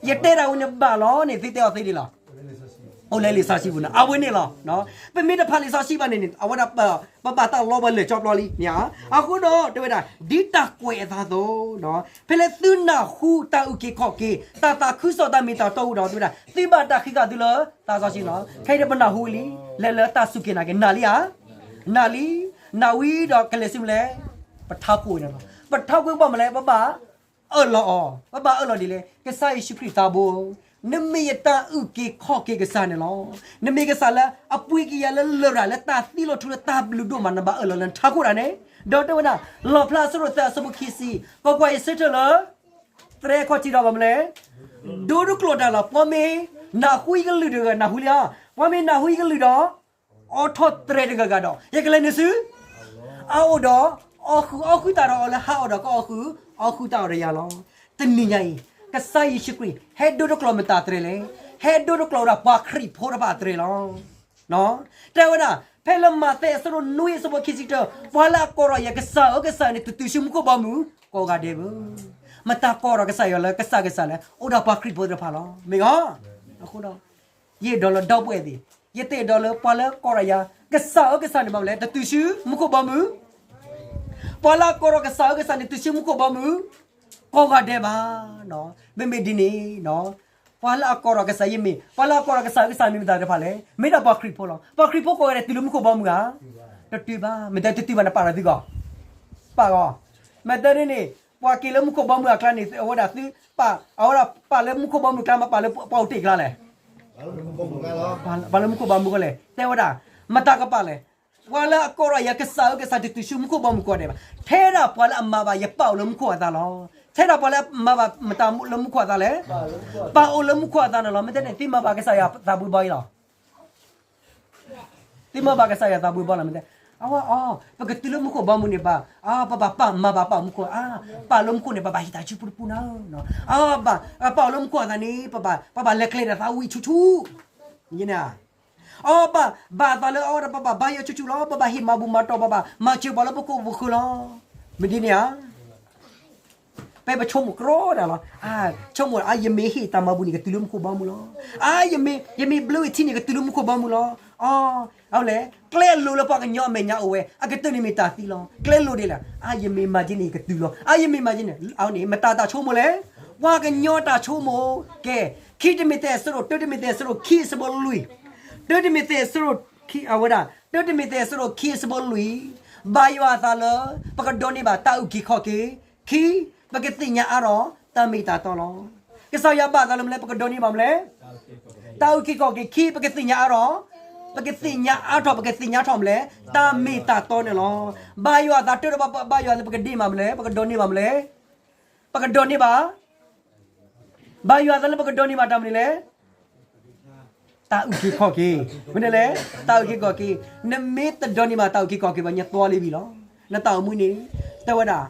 ယတဲဒၣ်ဝဲန့ၣ်ဘၣ်လီၤန့ၣ် သုတဲအီၤသ့ဒံးလီၤ. အိၣ်လၢလံာ်စီဆှံပူၤန့ၣ် အဝဲန့ၣ်လီၤ. ပမ့ၢ်တဖးလံာ်စီဆှံဘၣ်န့ၣ်န့ၣ် အဝဲဒၣ် ပဘၣ်တၢ်လီၤပှၤလၢာ်ကၠီပျီလံန့ၣ်ဧါ. အဃိဒီးတဲဝဲဒၣ် ဒ်တၢ်ကွဲးအသးအသိး, ဖဲလၢသုနၢ်ဟူတၢ်အုၣ်က့ၤခီၣ်က့ၤ တၢ်သးခုကစီၣ်တၢ်မ့ၢ်တၢ်တီအဃိဒီး တဲဝဲဒၣ် သုဘၣ်တၢ်ဃ့ဃာ်သုလၢသးစီဆှံလီၤ. ခဲအံၤန့ၣ်ပနၢ်ဟူဝံၤလံ, လဲၤလၢတၢ်စူၢ်က့ၤနာ်က့ၤ နာ်လံဧါ. နာ်လံ, နာ်ဝံၤဒီးကလဲၤဆူမလဲၣ်, ပထးခိၣ်န့ၣ်လီၤ. ပထးခိၣ်ဘၣ်မနုၤလဲၣ်, ပဘၣ်အၢၣ်လီၤအီၤ, ပဘၣ်အၢၣ်လီၤဒ်လဲၣ်, ကစၢ်ယ့ၣ်ၡူးခရံာ်သးဘိ, နမ့ၢ်ယတၢ်အုၣ်က့ၤခီၣ်က့ၤကစၢ်န့ၣ်လီၤ. နမ့ၢ်ကစၢ်လၢအပှ့ၤကယၤလၢလရာ်လၢတၢ်သံလီၤထူလၢတၢ်ဘျုးဒိၣ်မး နဘၣ်အၢၣ်လီၤလၢနထးခိၣ်တၢ်န့ၣ်, ဒီးတဲဝဲဒၣ် လီၣ်ဖျါအဆၢဒိၣ်သၢအဆၢဖိခံဆံ, ကွၢ်ကွၢ်, ယဆၢထၢၣ်လၢ သရဲခီၣ်ထံးဒီးဘၣ်မနုၤလဲၣ်, ဒိတကျိာ်တၢ်လီၤ. ပှၤမ့ၢ်နၢ်ဟူယကလုၢ်တဂၤဂၤ နၢ်ဟူလံဧါ. ပှၤမ့ၢ်နၢ်ဟူယကလုၢ်ဒီး အိးထီၣ်သရဲတဂၤဂၤဒီး ယကလဲၤနုာ်ဆူ အအိၣ်ဒီး အီၣ်ဃုာ်အီၣ်ဃုာ်တၢ်ဒီးအီၤလၢဟါအီၤဒီး ကအီၣ်ဃုာ် အီၣ်ဃုာ်တၢ်အီၤဒီးယၤလီၤ. တနံၤညါအံၤ ကစၢ်ယ့ၣ်ၡူးခရံာ် ဟဲဒိတကျိာ်မတၤသရဲလဲၣ်. ဟဲဒိတကျိာ်ဝဲဒၣ်ပှၤခရံာ်ဖိတဖၣ်အသရဲလီၤ. တဲဝဲဒၣ် ဖဲလၢမးသဲအဆၢဒိၣ်နွံအဆၢဖိခံဆံတၢ, ပှၤလၢအကိးထီၣ်ယၤကစၢ်ဧၢကစၢ်န့ၣ် တတုၤဆူမူခိၣ်ဘီမုၢ် ကိးဂၤဒဲးဘၣ်. မတၤကိးထီၣ်ကစၢ်ယွၤလၢကစၢ်ကစၢ်လဲၣ်, အိၣ်ဒၣ်ပှၤခရံာ်ဖိသ့ၣ်တဖၣ်လီၤ. မ့ၢ်ဂ့ၤ, အဃိဒီး ယအဲၣ်ဒိးလၢဒီပုၢ်ဝဲၢ်သ့ၣ်, ယတအဲၣ်ဒိးလၢပှၤလၢကိးထီၣ်ယၤ ကစၢ်ဧၢကစၢ်န့ၣ် ဘၣ်မနုၤလဲၣ်, တတုၤဆူမူခိၣ်ဘီမုၢ်. ပှၤလၢအကိးထီၣ်ကစၢ်ဧၢကစၢ်န့ၣ် တုၤဆူမူခိၣ်ဘီမုၢ် ကိးဂၤဒဲးဘၣ်. မ့မ့ၢ်ဒ်န့ၣ် ပှၤလၢအကိးထီၣ်ကစၢ်ယမ့ၢ်, ပှၤလၢအကိးထီၣ်ကစၢ်ဧၢကစၢ်မ့ၢ်မတၤတဖၣ်လဲၣ်. မ့ၢ်ဒၣ်ပှၤခရံာ်ဖိလီၤ. ပှၤခရံာ်ဖိကိးဂၤဒဲးတုၤလၢမူခိၣ်ဘီမုၢ်ဧါ. တတုၤဘၣ်. မ့ၢ်တဲတတုၤဘၣ်န့ၣ် ပာ်ဒီးသုဂီၢ်, ပာ်ဂီၢ်. မ့ၢ်တဲဒ်န့ၣ် ပှၤက့ၤလၢမူခိၣ်ဘီမုၢ်အကျါန့ၣ် အဝဲဒၣ်သု, အဝဲဒၣ်ပာ်လၢမူခိၣ်ဘီမုၢ်အကျါ မ့ၢ်ပာ်လၢပှၤအိၣ်တ့ၢ်အကျါလဲၣ်. ပှၤလၢမူခိၣ်ဘီမုၢ်အဃိလဲၣ်, တဲဝဲဒၣ်, မတၤကပာ်လဲၣ်. ပှၤလၢအကိးထီၣ်ယၤကစၢ်ဧၢကစၢ် တတုၤဆူမူခိၣ်ဘီမုၢ်ကိးဂၤဒဲးဘၣ်. ထဲဒၣ်ပှၤလၢအမၤဘၣ်ယပၢ်အိၣ်လၢမူခိၣ်အသးလီၤ. ထဲဒၣ်ပှၤလၢအမၤဘၣ်မတၤလၢမူခိၣ်အသးလဲၣ်. ပၢ်အိၣ်လၢမူခိၣ်အသးန့ၣ်လီၤ. မ့ၢ်တဲန့ၣ် သုမၤဘၣ်ကစၢ်ယွၤသးဘံၣ်ဘီအံၤလီၤ. သုမၤဘၣ်ကစၢ်ယွၤသးဘံၣ်ဘီလီၤ မ့ၢ်တဲ. အဝဲအီၤ ပကတုၤလၢမူခိၣ်ဘီမုၢ်န့ၣ်ဘၣ်, ပဘၣ်ပာ်မၤဘၣ်ပၢ်မူခိၣ်, ပၢ်လၢမူခိၣ်န့ၣ် ပဘၣ်ဟ့ၣ်တၢ်ဆူပူတပူနၤ. ပၢ်အိၣ်လၢမူခိၣ်အသးန့ၣ် ပဘၣ်လဲၤကျဲဒီးသးဝံၣ်ဆူၣ်ဆူၣ်, အီၤဘၣ်အသးလၢအဝဲဒၣ် ပဘၣ်ဘါယွၤဆူၣ်ဆူၣ်လီၤ. ပဘၣ်ဟ့ၣ်မၤဘူၣ်မၤတီၢ်, ပဘၣ်မၤစၢၤပှၤလၢပခိၣ်ပဃၢၤလီၤ. မ့ၢ်ဒ်န့ၣ်ဧါ. ဖဲပဆိကမိၣ်ကြီဒၣ်လီၤ. ဆိကမိၣ် ယမ့ၢ်ဟ့ၣ်တၢ်မၤဘူၣ်န့ၣ် ကတုၤလၢမူခိၣ်ဘီမုၢ်လီၤ. ယမ့ၢ်ဘျၢထံန့ၣ် ကတုၤလၢမူခိၣ်ဘီမုၢ်လီၤ. အလဲၣ်, ကျဲလိၤလၢပှၤကညီအမဲာ်ညါအိၣ်ဝဲ အကတၢၢ်န့ၣ်မ့ၢ်တၢ်သံလီၤ. ကျဲလိၤဒ်လဲၣ်, ယမ့ၢ်မၤဒ်န့ၣ် ကတုၤလီၤ. ယမ့ၢ်မၤဒ်န့ၣ်, အန့ၣ် မတၤတၢ်ဆိကမိၣ်လဲၣ်. ပှၤကညီတၢ်ဆိကမိၣ်. ကဲ, ခံတမ့ၢ်သဲးအဆၢဒိၣ်, တၢတမ့ၢ်သဲးအဆၢဒိၣ်ခံအဆၢဖိလွံၢ်, တၢတမ့ၢ်သဲးအဆၢဒိၣ်ခံအဝဲဒၣ်, တၢတမ့ၢ်သဲးအဆၢဒိၣ်ခံအဆၢဖိလွံၢ်, ဘၣ်ယွၤအသးလၢ ပကဒိးန့ၢ်ဘၣ်တၢ်အုၣ်က့ၤခီၣ်က့ၤ, ခံ, ပကသ့ၣ်ညါအါထီၣ်တၢ်မ့ၢ်တၢ်တီလီၤ. ကစၢ်ယွၤဘၣ်အသးလၢမနုၤလဲၣ်, ပကဒိးန့ၢ်ဘၣ်မနုၤလဲၣ်. တၢ်အုၣ်က့ၤခီၣ်က့ၤ. ခံ, ပကသ့ၣ်ညါအါထီၣ်, ပကသ့ၣ်ညါအါထီၣ်, ပကသ့ၣ်ညါထီၣ်မနုၤလဲၣ်, တၢ်မ့ၢ်တၢ်တီန့ၣ်လီၤ. ဘၣ်ယွၤအသးတၢ်ဒီး ဘၣ်ယွၤလၢပကဒ့ၣ်မးမနုၤလဲၣ်, ပကဒိးန့ၢ်ဘၣ်မနုၤလဲၣ်, ပကဒိးန့ၢ်ဘၣ် ဘၣ်ယွၤအသးလၢပကဒိးန့ၢ်ဘၣ်တၢ်မနုၤလဲၣ်. တၢ်အုၣ်က့ၤခီၣ်က့ၤ, မနုၤလဲၣ်, တၢ်အုၣ်က့ၤခီၣ်က့ၤ. နမ့ၢ်တဒိးန့ၢ်ဘၣ်တၢ်အုၣ်က့ၤခီၣ်က့ၤဘၣ် နသွီလံဘံလီၤ. နတၢ်အိၣ်မူန့ၣ်, တဲဝဲဒၣ်,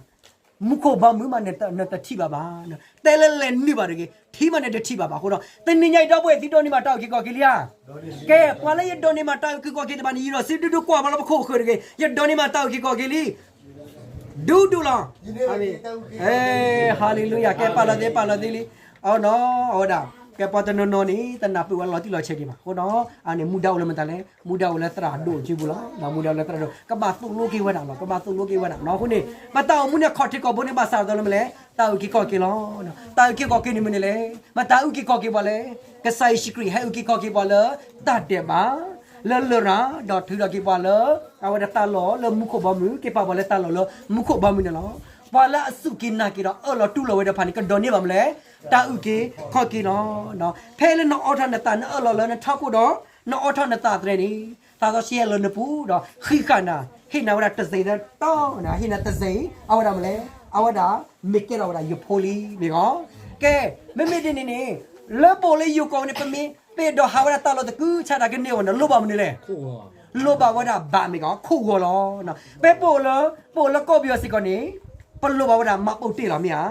မူခိၣ်ဘီမုၢ်မးနတထံၣ်ဘၣ်ဘၣ်, တဲလၢလဲၤနုာ်ဘၣ်တဂ့ၤ, ထံမးနတထံၣ်ဘၣ်ဘၣ်အဃိဒီး တနံၤညါအံၤဒီပုၢ်ဝဲၢ် သုဒိးန့ၢ်ဘၣ်တၢ်အုၣ်က့ၤခီၣ်က့ၤလံဧါ. ကဲ, ပှၤလၢယဒိးန့ၢ်ဘၣ်တၢ်အုၣ်က့ၤခီၣ်က့ၤတဖၣ်န့ၣ် ယံၤဒီးစံးဒူဒူကွၢ်ဘၣ်လၢပခိၣ်ပဃၢၤတဂ့ၤ, ယဒိးန့ၢ်ဘၣ်တၢ်အုၣ်က့ၤခီၣ်က့ၤလံ. ဒူဒူလီၤ. ဟ့လ့လူယၤ, ကဲပာ်လီၤသ့, ပာ်လီၤသ့လံ. အနီၤ, အဝဲဒၣ်, ကဲပှၤတနီၤနီၤန့ၣ် တနၢ်ပၢၢ်ဝဲလီၤတံၢ်လီၤဆဲးဒံးဘၣ်အဃိဒီး, အန့ၣ်မူဒါအိၣ်လၢမတၤလဲၣ်, မူဒါအိၣ်လၢသရၣ်ဒိၣ်စုပူၤလီၤ. ဒီးမူဒါအိၣ်လၢသရၣ်ဒိၣ် ကဘၣ်သိၣ်လိက့ၤဝဲဒၣ်လီၤ, ကဘၣ်သိၣ်လိက့ၤဝဲဒၣ်. အဃိန့ၣ် ပတၢ်အိၣ်မူန့ၣ် ခီၣ်ထံးခီၣ်ဘိန့ၣ် ဘၣ်ဆၣ်သးလၢမနုၤလဲၣ်, တၢ်အုၣ်က့ၤခီၣ်က့ၤလီၤ. တၢ်အုၣ်က့ၤခီၣ်က့ၤန့ၣ်မနုၤလဲၣ်, မတၤအုၣ်က့ၤခီၣ်က့ၤပှၤလဲၣ်. ကစၢ်ယ့ၣ်ၡူးခရံာ်ဟဲအုၣ်က့ၤခီၣ်က့ၤပှၤလၢ တၢ်ဒဲးဘး လၢလရာ်, ဒီးထုးထီၣ်က့ၤပှၤလၢ အဝဲဒၣ်တၢ်လီၢ်လၢမူခိၣ်ဘီမုၢ်, က့ၤပာ်ပှၤလၢတၢ်လီၢ်လၢမူခိၣ်ဘီမုၢ်န့ၣ်လီၤ. ပှၤလၢအစူၢ်က့ၤနာ်က့ၤဒီးအၢၣ်လီၤတူၢ်လိာ်ဝဲတဖၣ်န့ၣ် ကဒိးန့ၢ်ဘၣ်မနုၤလဲၣ်, တၢ်အုၣ်က့ၤခီၣ်က့ၤလီၤ. ဖဲလၢနအိးထီၣ်နသး နအၢၣ်လီၤလၢနထးခိၣ်ဒီး နအိးထီၣ်နသးသရၣ်န့ၣ်, သးစီဆှံဟဲလၢနပူၤဒီး ဃံးဃာ်နၤ, ဟ့ၣ်နၤဝဲဒၣ်တစဲးသတီ, ဟ့ၣ်နၤတစဲးအံၤ အဝဲဒၣ်မနုၤလဲၣ်, အဝဲဒၣ်မ့ၢ်ကဲထီၣ်ဝဲဒၣ်ယဖိလံမ့ၢ်ဂ့ၤ. ကဲ, မ့မ့ၢ်ဒ်န့ၣ်န့ၣ်, လၢပအိၣ်လၢယိၤကီၢ်န့ၣ် ပမ့ၢ်ပ့ၢ်ဒီးဟးဝဲဒၣ်တၢ်လီၢ်တကူဆါတၢ်ကန့ၢ်အဂီၢ်န့ၣ် လိၣ်ဘၣ်မနုၤလဲၣ်. လိၣ်ဘၣ်ဝဲဒၣ်ဘၣ်မ့ၢ်ဂ့ၤ ခိၣ်ဂီၤလီၤ. ဖဲပအိၣ်လၢ, ပအိၣ်လၢကီၢ်ပယီၤစ့ၢ်ကီးန့ၣ်, ပလိၣ်ဘၣ်ဝဲဒၣ် မှတ်ပုံတင် လီၤမ့ၢ်ဧါ.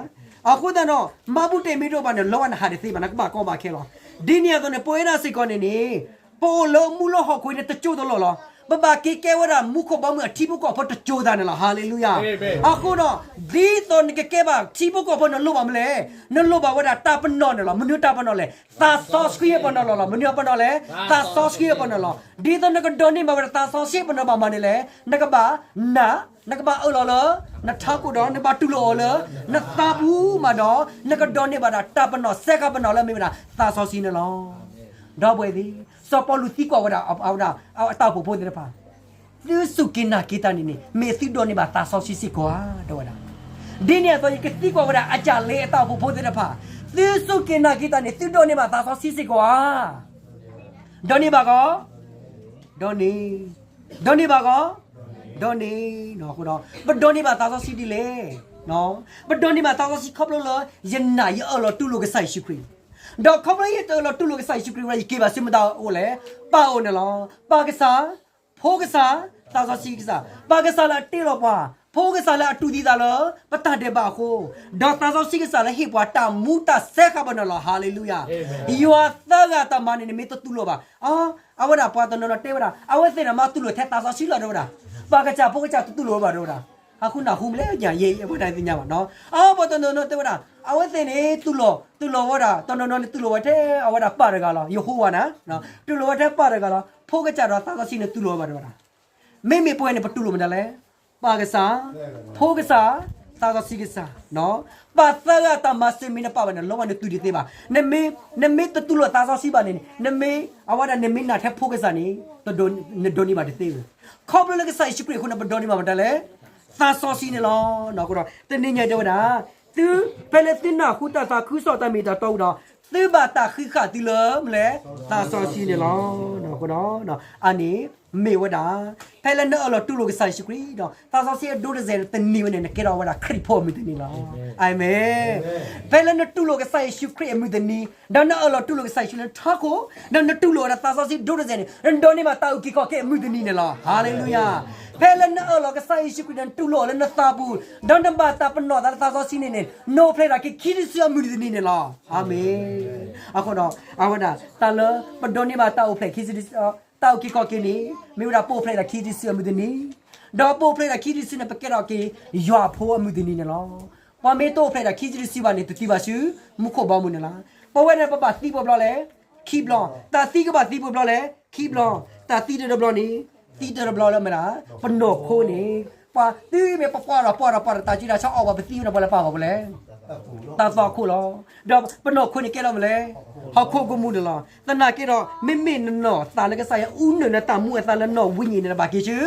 အဃိသတးဒီး မှတ်ပုံတင် မ့ၢ်တအိၣ်ဘၣ်န့ၣ် လၢဝဲနဟးတသ့ဘၣ်, နကဘၣ်ကီဘၣ်ခဲလီၤ. ဒ်န့ၣ်အသိးန့ၣ် ပဝဲဒၣ်စ့ၢ်ကီးန့ၣ်န့ၣ်, ပအိၣ်လၢမူလၢဟီၣ်ခိၣ်အံၤန့ၣ် တကၠိတလီၢ်လီၤ. ပဘၣ်က့ၤကဲဝဲဒၣ်မူခိၣ်ဘီမုၢ်အထံဖိကီၢ်ဖိတကၠိသးန့ၣ်လီၤ. ဟၤလ့လူယၤ. အဃိဒီး, ဒ်သိးနကကဲဘၣ်ထံဖိကီၢ်ဖိန့ၣ် လိၣ်ဘၣ်မနုၤလဲၣ်, နလိၣ်ဘၣ်ဝဲဒၣ်တၢ်ပနီၣ်န့ၣ်လီၤ. မနုၤတၢ်ပနီၣ်လဲၣ်, သးစီဆှံအပနီၣ်လီၤ. မနုၤအပနီၣ်လဲၣ်, သးစီဆှံအပနီၣ်လီၤ. ဒ်သိးနကဒိးန့ၢ်ဘၣ်ဝဲဒၣ် သးစီဆှံအပနီၣ်ဘၣ်မနုၤလဲၣ်, နကဘၣ်နာ်, နကဘၣ်အၢၣ်လီၤလၢနထးခိၣ်ဒီး နဘၣ်တူၢ်လိာ်အီၤလၢနသးပူၤမးဒီး, နကဒိးန့ၢ်ဘၣ်ဒၣ်တၢ်ပနီၣ် စဲဃာ်ပနီၣ်လၢအမ့ၢ်ဝဲဒၣ် သးစီဆှံန့ၣ်လီၤ. ဒီပုၢ်ဝဲၢ်သ့ၣ်, စီၤပီလူးသံကွၢ်ဝဲဒၣ် အဝဲဒၣ်အတၢ်အိၣ်ဖှိၣ်ဖိသ့ၣ်တဖၣ်, သုစူၢ်က့ၤနာ်က့ၤတၢ်န့ၣ်န့ၣ် မ့ၢ်သုဒိးန့ၢ်ဘၣ်သးစီဆှံစ့ၢ်ကီးဧါ, တဲဝဲဒၣ်. ဒ်န့ၣ်အသိး ယကသံကွၢ်ဝဲဒၣ် အကၢ်လ့အတၢ်အိၣ်ဖှိၣ်ဖိသ့ၣ်တဖၣ်, သုစူၢ်က့ၤနာ်က့ၤတၢ်န့ၣ် သုဒိးန့ၢ်ဘၣ်သးစီဆှံစ့ၢ်ကီးဧါ. ဒိးန့ၢ်ဘၣ်ကီ, ဒိးန့ၢ်, ဒိးန့ၢ်ဘၣ်ကီ, ဒိးန့ၢ်. အဃိဒီး ပဒိးန့ၢ်ဘၣ်သးစီဆှံဒ်လဲၣ်. ပဒိးန့ၢ်ဘၣ်သးစီဆှံခီဖျိလၢ ယနာ်ယအၢၣ်လီၤတူၢ်လိာ်ကစၢ်ယ့ၣ်ၡူးခရံာ်, ဒီးခီဖျိယအၢၣ်လီၤတူၢ်လိာ်ကစၢ်ယ့ၣ်ၡူးခရံာ်ဝဲ ယက့ၤဘၣ်ဆူမတၤအိၣ်လဲၣ်, ပၢ်အိၣ်န့ၣ်လီၤ. ပၢ်ကစၢ်, ဖိကစၢ်, သးစီဆှံကစၢ်, ပၢ်ကစၢ်လၢအတ့လီၤပှၤ, ဖိကစၢ်လၢအတူၢ်သံသးလၢ ပတၢ်ဒဲးဘးအဃိ, ဒီးသးစီဆှံကစၢ်လၢဟ့ၣ်ပှၤတၢ်မူတၢ်စဲဃာ်ပနီၣ်လီၤ. ဟၤလ့လူယၤ. ယွၤသၢဂၤတၢ်မၤန့ၣ်န့ၣ် မ့ၢ်တတူၢ်လိာ်ဘၣ် အဝဲဒၣ်ပှၤတနီၤနီၤတဲဝဲဒၣ် အဝဲသ့ၣ်န့ၣ်မၤတူၢ်လိာ်ထဲသးစီဆှံလီၤ တဲဝဲဒၣ်. ပၢ်ကစၢ်ဖိကစၢ်တတူၢ်လိာ်ဝဲဘၣ် တဲဝဲဒၣ်. ဟးဃုနၢ်ဟူမလဲၣ် ယဲအဝဲဒၣ်သ့ၣ်ညါဘၣ်နီၤ. အပှၤတနီၤနီၤတဲဝဲဒၣ် အဝဲသ့ၣ်န့ၣ် တူၢ်လိာ် တူၢ်လိာ်ဝဲဒၣ် တနီၤနီၤန့ၣ်တူၢ်လိာ်ဝဲထဲအဝဲဒၣ်ပၢ်တဂၤလီၤ ယဟိဝၤန့ၣ် တူၢ်လိာ်ဝဲထဲပၢ်တဂၤလီၤ. ဖိကစၢ်ဒီးသးစီဆှံန့ၣ်တူၢ်လိာ်ဝဲဘၣ် တဲဝဲဒၣ်. မ့မ့ၢ်ပဝဲန့ၣ် ပတူၢ်လိာ်မတၤလဲၣ်. ပၢ်ကစၢ်, ဖိကစၢ်, သးစီဆှံကစၢ်. ပှၤသၢဂၤတၢ်မၤစၢၤမ့ၢ်နပာ်ဘၣ်န့ၣ် လီၤဝဲနတူၢ်တသ့ဘၣ်. နမ့ၢ်တတူၢ်လိာ်သးစီဆှံဘၣ်န့ၣ် နမ့ၢ် အဝဲဒၣ်နမ့ၢ်နာ်ထဲဖိကစၢ်န့ၣ် နဒိးန့ၢ်ဘၣ်တသ့ဘၣ်. ခီဖျိလၢကစၢ်ယ့ၣ်ၡူးခရံာ်အဃိန့ၣ် ပဒိးန့ၢ်ဘၣ်မတၤလဲၣ်. သးစီဆှံန့ၣ်လီၤ. တနံၤညါတဲဝဲဒၣ် သု ဖဲလၢသုနၢ်ဟူတၢ်သးခုကစီၣ်တၢ်မ့ၢ်တၢ်တီဝံၤဒီး သုဘၣ်တၢ်ဃံးဃာ်သုလၢမနုၤလဲၣ်, သးစီဆှံန့ၣ်လီၤ. အဃိဒီး အန့ၣ် မ့ၢ်ဝဲဒၣ် ဖဲလၢနအၢၣ်လီၤတူၢ်လိာ်ကစၢ်ယ့ၣ်ၡူးခရံာ်ဒီး သးစီဆှံအဒိၣ်တစဲးန့ၣ် တနံၤဝဲန့ၣ် နကဲထီၣ်ဝဲဒၣ်ခရံာ်ဖိအမုၢ်တနံၤလီၤ. အၤမ့ၣ်. ဖဲလၢနတူၢ်လိာ်ကစၢ်ယ့ၣ်ၡူးခရံာ်အမုၢ်တနံၤ ဒီးနအၢၣ်လီၤတူၢ်လိာ်ကစၢ်ယ့ၣ်ၡူးလၢနထးခိၣ် ဒီးနတူၢ်လိာ်ဝဲဒၣ်သးစီဆှံဒိၣ်တစဲးန့ၣ် နဒိးန့ၢ်ဘၣ်တၢ်အုၣ်က့ၤခီၣ်က့ၤအမုၢ်တနံၤန့ၣ်လီၤ. ဟါလ့လူယၤ. ဖဲလၢနအၢၣ်လီၤကစၢ်ယ့ၣ်ၡူးခရံာ်ဒီးနတူၢ်လိာ်အီၤလၢနသးပူၤ ဒီးနဘၣ်တၢ်ပနီၣ်သးလၢသးစီဆှံန့ၣ်န့ၣ် နအိၣ်ဖျဲၣ်ဒၣ်က့ၤခံစုတစုအမုၢ်တနံၤန့ၣ်လီၤ. အၤမ့ၣ်. အဃိဒီး အဝဲဒၣ် တၢ်လၢပဒိးန့ၢ်ဘၣ်တၢ်အိၣ်ဖျဲၣ်ခံစုတစု တၢ်အုၣ်က့ၤခီၣ်က့ၤန့ၣ် မ့ၢ်ဝဲဒၣ်ပအိၣ်ဖျဲၣ်ဒၣ်ခံစုတစုအမုၢ်တနံၤ, ဒီးပအိၣ်ဖျဲၣ်ဒၣ်ခံစုတစုန့ၣ် ပကဲထီၣ်က့ၤယွၤအဖိအမုၢ်တနံၤန့ၣ်လီၤ. ပှၤမ့ၢ်တအိၣ်ဖျဲၣ်ဒၣ်ခံစုတစုဘၣ်န့ၣ် တသံဘၣ်ဆူမူခိၣ်ဘီမုၢ်န့ၣ်လီၤ. ပဝဲန့ၣ် ပဘၣ်သံပှဲၤဘျီလဲၣ်, ခံဘျီ, တၢ်သံကဘၣ်သံပှဲၤဘျီလဲၣ်, ခံဘျီ, တၢ်သံတဘျီန့ၣ် သံတဘျီလၢမနုၤလဲၣ်, ပနီၢ်ခိန့ၣ် ပှၤသံမ့ၢ်ပပှၢ်ဒီးပှၢ်ဒီးပှၢ်ဒီးတၢ်ကံတၢ်ဆါအီၣ်ဘၣ် ပသံဝဲဒၣ်ပှၤလၢပာ်ဂီၢ်ပူၤလဲၣ်, တၢ်သွၣ်ခိၣ်လီၤ. ဒီးပနီၢ်ခိန့ၣ်ကဲထီၣ်မနုၤလဲၣ်, ဟီၣ်ခိၣ်ကမူၣ်န့ၣ်လီၤ. သနာ်က့ဒီး မ့မ့ၢ်နနီၢ်သးလၢကစၢ်ယွၤအူနုာ်နတၢ်မူအသးလၢနီၢ်ဝံၤညံၤန့ၣ် နဘၣ်က့ၤဆူ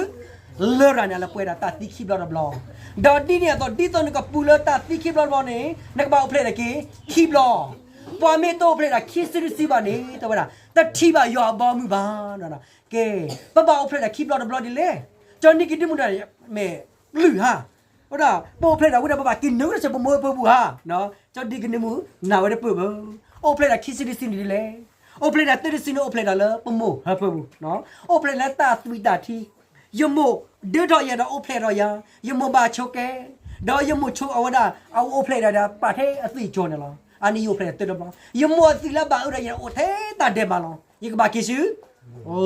လရာ်န့ၣ် လၢပှဲၤဒၣ်တၢ်သံခံဘျီတဘျီ, ဒီးဒ်န့ၣ်အသိး ဒ်သိးနကပူၤလၢတၢ်သံခံဘျီတဘျီန့ၣ် နကဘၣ်အိၣ်ဖျဲၣ်ဒၣ်က့ၤခံဘျီ. ပှၤမ့ၢ်တအိၣ်ဖျဲၣ်ဒၣ်ခံစုတစုဘၣ်န့ၣ် တဲဝဲဒၣ် တထံၣ်ဘၣ်ယွၤအဘီအမုၢ်ဘၣ်. ကဲ, ပဘၣ်အိၣ်ဖျဲၣ်ဒၣ်ခံဘျီတဘျီဒ်လဲၣ်. ကၠီနံၤကဒ့မူၣ်န့ၣ် မ့ၢ်ပျုၢ်ဟါ, ဝဲဒၣ် ပအိၣ်ဖျဲၣ်ဒၣ်ဝဲဒီး ပဘၣ်က့ၤနုာ်ဝဲဒၣ်ဆၢပမိၢ်ပၢ်ပူၤဧါ. ကၠီဒ့ကနံၤမူၣ် နၢ်ဝဲတပၢၢ်ဘၣ်. အိၣ်ဖျဲၣ်ဒၣ်ခံစုတစုန့ၣ်ဒ်လဲၣ်. အိၣ်ဖျဲၣ်ဒၣ်သၢစုတစုန့ၣ် အိၣ်ဖျဲၣ်ဒၣ်လၢပမိၢ်ဟၢဖၢပူၤ, အိၣ်ဖျဲၣ်လၢတၢ်သွံၣ်တၢ်ထံ, ယမိၢ်ဒၢထီၣ်ယၤဒီးအိၣ်ဖျဲၣ်ထီၣ်ယၤ, ယမိၢ်ဘၣ်ဆိးကဲ, ဒီးယမိၢ်ဆိးအဝဲဒၣ် အအိၣ်ဖျဲၣ်ဒၣ်ဒီးပာ်ထဲအသွံၣ်ကၠီန့ၣ်လီၤ. အန့ၣ်ယအိၣ်ဖျဲၣ်ဒၣ်သၢတဘျီ, ယမိၢ်အသွံၣ်လၢဘၣ်အၢဒီးယၤအိၣ်ထဲတၢ်ဒဲးဘးလီၤ. ယကဘၣ်က့ၤဆူ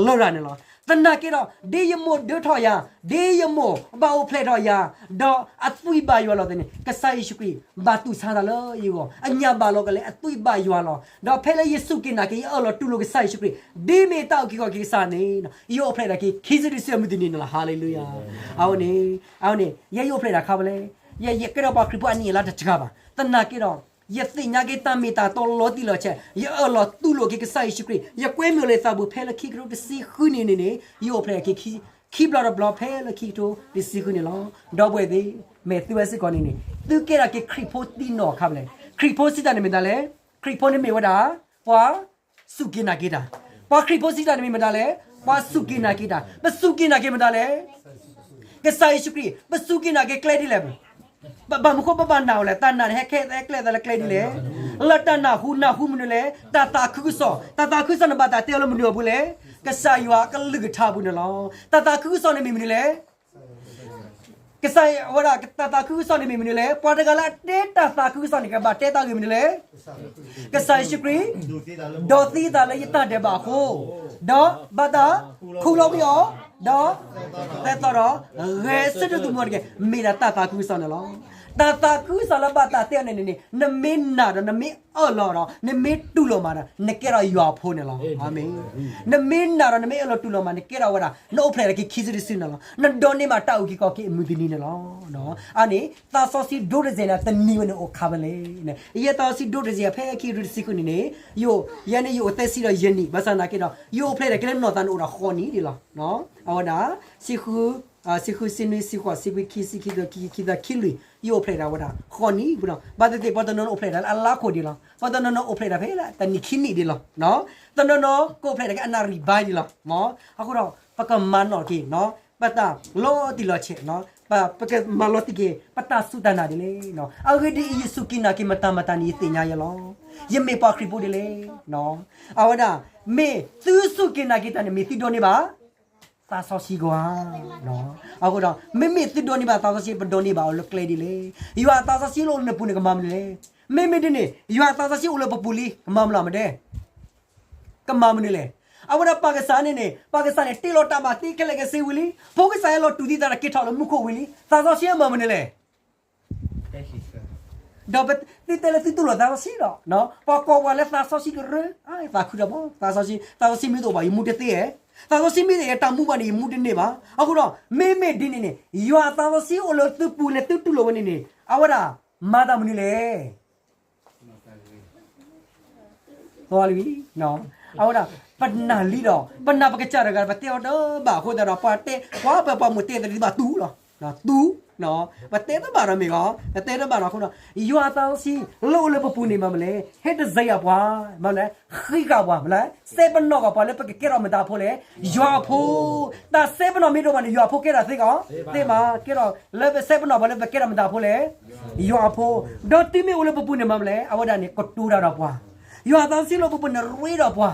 လရာ်န့ၣ်လီၤ. သနာ်က့ဒီး ဒ်ယမိၢ်ဒၢထီၣ်ယၤ, ဒ်ယမိၢ်ဘၣ်အိၣ်ဖျဲၣ်ထီၣ်ယၤ, ဒီးအသွံၣ်ဘၣ်ယွၤလီၤသ့န့ၣ် ကစၢ်ယ့ၣ်ၡူးခရံာ် ဘၣ်တူၢ်ဆါတၢ်လၢယဂီၢ်, အညၣ်ဘၣ်လီၤကလဲာ်အသွံၣ်ဘၣ်ယွၤလီၤ. ဒီးဖဲလၢယစူၢ်က့ၤနာ်က့ၤ ယအၢၣ်လီၤတူၢ်လိာ်ကစၢ်ယ့ၣ်ၡူးခရံာ်, ဒ်မ့ၢ်တၢ်အုၣ်က့ၤခီၣ်က့ၤကစၢ်န့ၣ် ယအိၣ်ဖျဲၣ်ဒၣ်က့ၤခံစုတစုအမုၢ်တနံၤန့ၣ်လီၤ. ဟါလ့လူယၤ. အဝဲန့ၣ်, အဝဲန့ၣ် ယဲယအိၣ်ဖျဲၣ်ဒၣ်ခါဖဲလဲၣ်, ယကဲထီၣ်ပှၤခရံာ်ဖိအနံၣ်အလါတစှၤဘၣ်. သနာ်က့ဒီး ယသ့ၣ်ညါက့ၤတၢ်မ့ၢ်တၢ်တီလီၤတံၢ်လီၤဆဲး, ယအၢၣ်လီၤတူၢ်လိာ်က့ၤကစၢ်ယ့ၣ်ၡူးခရံာ်, ယကွဲမုာ်လၢသးပူၤဖဲလၢခံကထိတဆံဃုနံၣ်န့ၣ်န့ၣ် ယအိၣ်ဖျဲၣ်ဒၣ်က့ၤခံဘျီတဘျီဖဲလၢခံကထိတဆံဃုနံၣ်လီၤ. ဒီပုၢ်ဝဲၢ်သ့ၣ်, မ့ၢ်သုဝဲစ့ၢ်ကီးန့ၣ်န့ၣ် သုကဲထီၣ်က့ၤခရံာ်ဖိသံနီၢ်ခါဖဲလဲၣ်. ခရံာ်ဖိစံးတၢ်န့ၣ်မ့ၢ်မတၤလဲၣ်. ခရံာ်ဖိန့ၣ်မ့ၢ်ဝဲဒၣ် ပှၤစူၢ်က့ၤနာ်က့ၤတၢ်. ပှၤခရံာ်ဖိစံးတၢ်န့ၣ်မ့ၢ်မတၤလဲၣ်. ပှၤစူၢ်က့ၤနာ်က့ၤတၢ်. ပစူၢ်က့ၤနာ်က့ၤမတၤလဲၣ်. ကစၢ်ယ့ၣ်ၡူးခရံာ်, ပစူၢ်က့ၤနာ်က့ၤကျဲဒ်လဲၣ်. ဘၣ်မနုၤဃိပဘၣ်နာ်အီၤလဲၣ်. တၢ်နာ်န့ၣ် ဟဲခဲအသးကျဲသးလၢကျဲဒ်လဲၣ်. လၢတၢ်နၢ်ဟူ, နၢ်ဟူမနုၤလဲၣ်. တၢ်သးခုကစီၣ်, တၢ်သးခုကစီၣ်န့ၣ်ဘၣ်တၢ်တဲအီၤလၢမနုၤအပူၤလဲၣ်. ကစၢ်ယွၤအကလုၢ်ကထါအပူၤန့ၣ်လီၤ. တၢ်သးခုကစီၣ်န့ၣ်မ့ၢ်မနုၤလဲၣ်. ကစၢ်ဝဲဒၣ် တၢ်သးခုကစီၣ်န့ၣ်မ့ၢ်မနုၤလဲၣ်. ပှၤတဂၤလၢအတဲတၢ်သးခုကစီၣ်န့ၣ် ကဘၣ်တဲတၢ်ဂ့ၢ်မနုၤလဲၣ်. ကစၢ်ယ့ၣ်ၡူးခရံာ် ဒိးသံအသးလၢယတၢ်ဒဲးဘးအဃိ, ဒီးဘၣ်တၢ်ခူၣ်လီၤဝံၤအီၤ, ဒီးသဲသီဒီး ဂဲၤဆၢထၢၣ်သမူထီၣ်တက့ၢ်. မ့ၢ်ဒၣ်တၢ်သးခုကစီၣ်န့ၣ်လီၤ. တၢ်သးခုကစီၣ်လၢဘၣ်တၢ်တဲအီၤန့ၣ်န့ၣ် နမ့ၢ်နာ်ဒီးနမ့ၢ်အၢၣ်လီၤဒီး နမ့ၢ်တူၢ်လိာ်မးဒီး နကဲထီၣ်ယွၤအဖိန့ၣ်လီၤ. အၤမ့ၣ်. နမ့ၢ်နာ်ဒီးနမ့ၢ်အၢၣ်လီၤတူၢ်လိာ်မး နကဲထီၣ်ဝဲဒၣ် နအိၣ်ဖျဲၣ်ဒၣ်က့ၤခံစုတစုန့ၣ်လီၤ. နဒိးန့ၢ်ဘၣ်တၢ်အုၣ်က့ၤခီၣ်က့ၤအမုၢ်တနံၤန့ၣ်လီၤ. အန့ၣ် သးစီဆှံဒိၣ်တစဲးန့ၣ် တနံၤဝဲန့ၣ်အိၣ်ခါဖဲလဲၣ်. ယဲသးစီဆှံဒိၣ်တစဲးဖဲခံကထိတဆံဃုနံၣ်န့ၣ် ယဲန့ၣ်ယအိၣ်သၢဆံဒီးယဲၢ်နံၣ် ဘၣ်ဆၣ်သနာ်က့ဒီး ယအိၣ်ဖျဲၣ်ဒၣ်က့ၤလၢနီၢ်သးန့ၣ်အိၣ်ဒီးဃိးနံၣ်ဒံးလီၤ. အဝဲဒၣ် ဆံဃု, ဆံဃု, ဆံနွံ, ဆံဃိး, ဆံခွံ, ခံဆံ, ခံကထိ, ခံဆံ, ခံဆံခံလွံၢ် ယအိၣ်ဖျဲၣ်ဒၣ်ဝဲဒၣ်ဃိးနံၣ်ပူၤလီၤ. ဘၣ်သ့ၣ်သ့ၣ် ပှၤတနီၤနီၤအိၣ်ဖျဲၣ်ဒၣ်လၢအလါခိၣ်ဒံးလီၤ. ပှၤတနီၤနီၤအိၣ်ဖျဲၣ်ဒၣ်ဖဲလၢတနံၣ်ခံနံၣ်ဒံးလီၤ. တနီၤနီၤကအိၣ်ဖျဲၣ်ဒၣ်က့ၤအနၣ်ရံၣ်ဘါဒံးလီၤ. အဃိဒီး ပကမၤနီၣ်က့ၤ ပတၢ်လီၤတံၢ်လီၤဆဲး, ပကမၤလီၤတံၢ်က့ၤ ပတၢ်စူၢ်တၢ်နာ်ဒ်လဲၣ်. အဂ့ၢ်ဒ်အံၤ ယစူၢ်က့ၤနာ်က့ၤမတၤမတၤန့ၣ် ယသ့ၣ်ညါယဲလီၤ. ယမ့ၢ်ပှၤခရံာ်ဖိဒ်လဲၣ်. အဝဲဒၣ် မ့ၢ်သုစူၢ်က့ၤနာ်က့ၤတၢ်န့ၣ် မ့ၢ်သုဒိးန့ၢ်ဘၣ် သးစီဆှံဧါ. အဃိဒီး မ့မ့ၢ်သုဒိးန့ၢ်ဘၣ်သးစီဆှံ ပဒိးန့ၢ်ဘၣ်အီၤလၢကျဲဒ်လဲၣ်. ယွၤအသးစီဆှံအိၣ်လၢနပူၤန့ၣ် ကမၤမနုၤလဲၣ်. မ့မ့ၢ်ဒ်န့ၣ် ယွၤအသးစီဆှံအိၣ်လၢပပူၤလံ ကမၤမနုၤလဲၣ်. ကမၤမနုၤလဲၣ်. အဝဲဒၣ်ပၢ်ကစၢ်န့ၣ်န့ၣ် ပၢ်ကစၢ်န့ၣ် တ့လီၤတၢ်ဘၣ်သ့ခဲလၢာ်ခဲဆ့ဝံၤလံ, ဖိကစၢ်ဟဲလီၤတူၢ်သံသးဒီးက့ၤထီၣ်လၢမူခိၣ်ဝံၤလံ, သးစီဆှံမၤမနုၤလဲၣ်. ဒီးသုတဲလၢသုတူၢ်လိာ်သးစီဆှံဒီး ပှၤကိးပှၤလၢသးစီဆှံကရၢ, သးခုတၢ်ဘၣ်, သးစီဆှံ, သးစီဆှံမ့ၢ်တအိၣ်ဘၣ် ယမူတသ့ဧါ. သးစီဆှံမ့ၢ်တအိၣ်ဘၣ် ယမူတန့ၢ်ဘၣ်. အဃိဒီး မ့မ့ၢ်ဒ်န့ၣ်န့ၣ် ယွၤအသးစီဆှံအိၣ်လၢသုပူၤလၢသုတူၢ်လိာ်ဝဲန့ၣ်န့ၣ် အဝဲဒၣ် မၤတၢ်မနုၤလဲၣ်. အဝဲဒၣ် ပနာ်လံဒီး ပနာ်ပကစၢ်တဂၤ ပတဲအီၤတဘၣ်အဃိသတးဒီး ပှၤတဲ ပှၤပှၤမိၢ်တဲသးဒ်ဘၣ်တူၢ်လီၤ. တူၢ် ပတဲတဘၣ်ဒီးမ့ၢ်ဂ့ၤ, ပတဲတဘၣ်ဒီးအဃိဒီး ယွၤအသးစီဆှံလၢအိၣ်လၢပပူၤန့ၣ် မ့ၢ်မနုၤလဲၣ်, ဟ့ၣ်တစဲးအပှၤ, မ့ၢ်မနုၤလဲၣ်, ဃံဃာ်ပှၤ, မ့ၢ်လဲၣ်, စဲပနီၣ်က့ၤပှၤလၢပကကဲထီၣ်မတၤဖိလဲၣ်, ယွၤအဖိ, တၢ်စဲပနီၣ်မ့ၢ်တအိၣ်ဘၣ်န့ၣ် ယွၤအဖိကဲထီၣ်သ့ကီး, သ့မး, ကဲထီၣ်လၢပစဲပနီၣ်ပှၤလၢပကဲထီၣ်မတၤဖိလဲၣ်, ယွၤအဖိ, ဒီးတုၤမ့ၢ်အိၣ်လၢပပူၤန့ၣ် မ့ၢ်မနုၤလဲၣ်, အဝဲဒၣ်န့ၣ် ကတိၤတၢ်ဒီးပှၤ, ယွၤအသးစီဆှံလၢပပူၤန့ၣ် ရ့ဒီးပှၤ,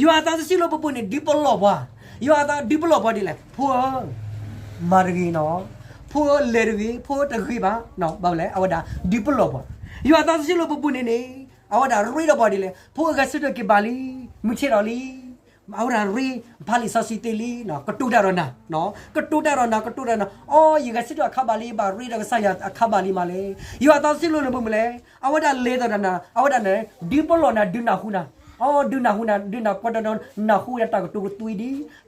ယွၤအသးစီဆှံလၢပပူၤန့ၣ် ဒုးပလီၢ်ပှၤ, ယွၤအသးဒုးပလီၢ်ပှၤဒ်လဲၣ်, ဖိဧၢ, မၤတဂ့ၤနီၤ, ဖိဧၢလဲၤတဂ့ၤ, ဖိတဂ့ၤဘၣ်, ဘၣ်မနုၤလဲၣ်, အဝဲဒၣ်ဒုးပလီၢ်ပှၤ, ယွၤအသးစီဆှံလၢပပူၤန့ၣ်န့ၣ်, အဝဲဒၣ်ရ့ဒီးပှၤဒ်လဲၣ်, ဖိဧၢဂဲၤဆၢထၢၣ်က့ၤဘၣ်လံ, မုၢ်ဆ့ၣ်ထီၣ်လံ, အဝဲဒၣ်ရ့, ဖးလံာ်စီဆှံသ့လံ, ကတိၤတၢ်ဒီးနၤ, ကတိၤတၢ်ဒီးနၤ, ကတိၤတၢ်ဒီးနၤ, အိ ယဂဲၤဆၢထၢၣ်အခါဘၣ်လံ, ဘၣ်ရ့ဒီးကစၢ်ယွၤအခါဘၣ်လံမးလဲၣ်, ယွၤအသးစီဆှံလၢနပူၤမ့ၢ်လဲၣ်, အဝဲဒၣ်လဲၤဒီးနၤ, အဝဲဒၣ်န့ၣ် ဒုးပလီၢ်နၤ, ဒုးနၢ်ဟူနၤ, အိ ဒုးနၢ်ဟူနၤ, ဒုးနၢ်ပှၤတနီၤ, နၢ်ဟူဝဲဒၣ်တၢ်ကတိၤကသွံဒ်,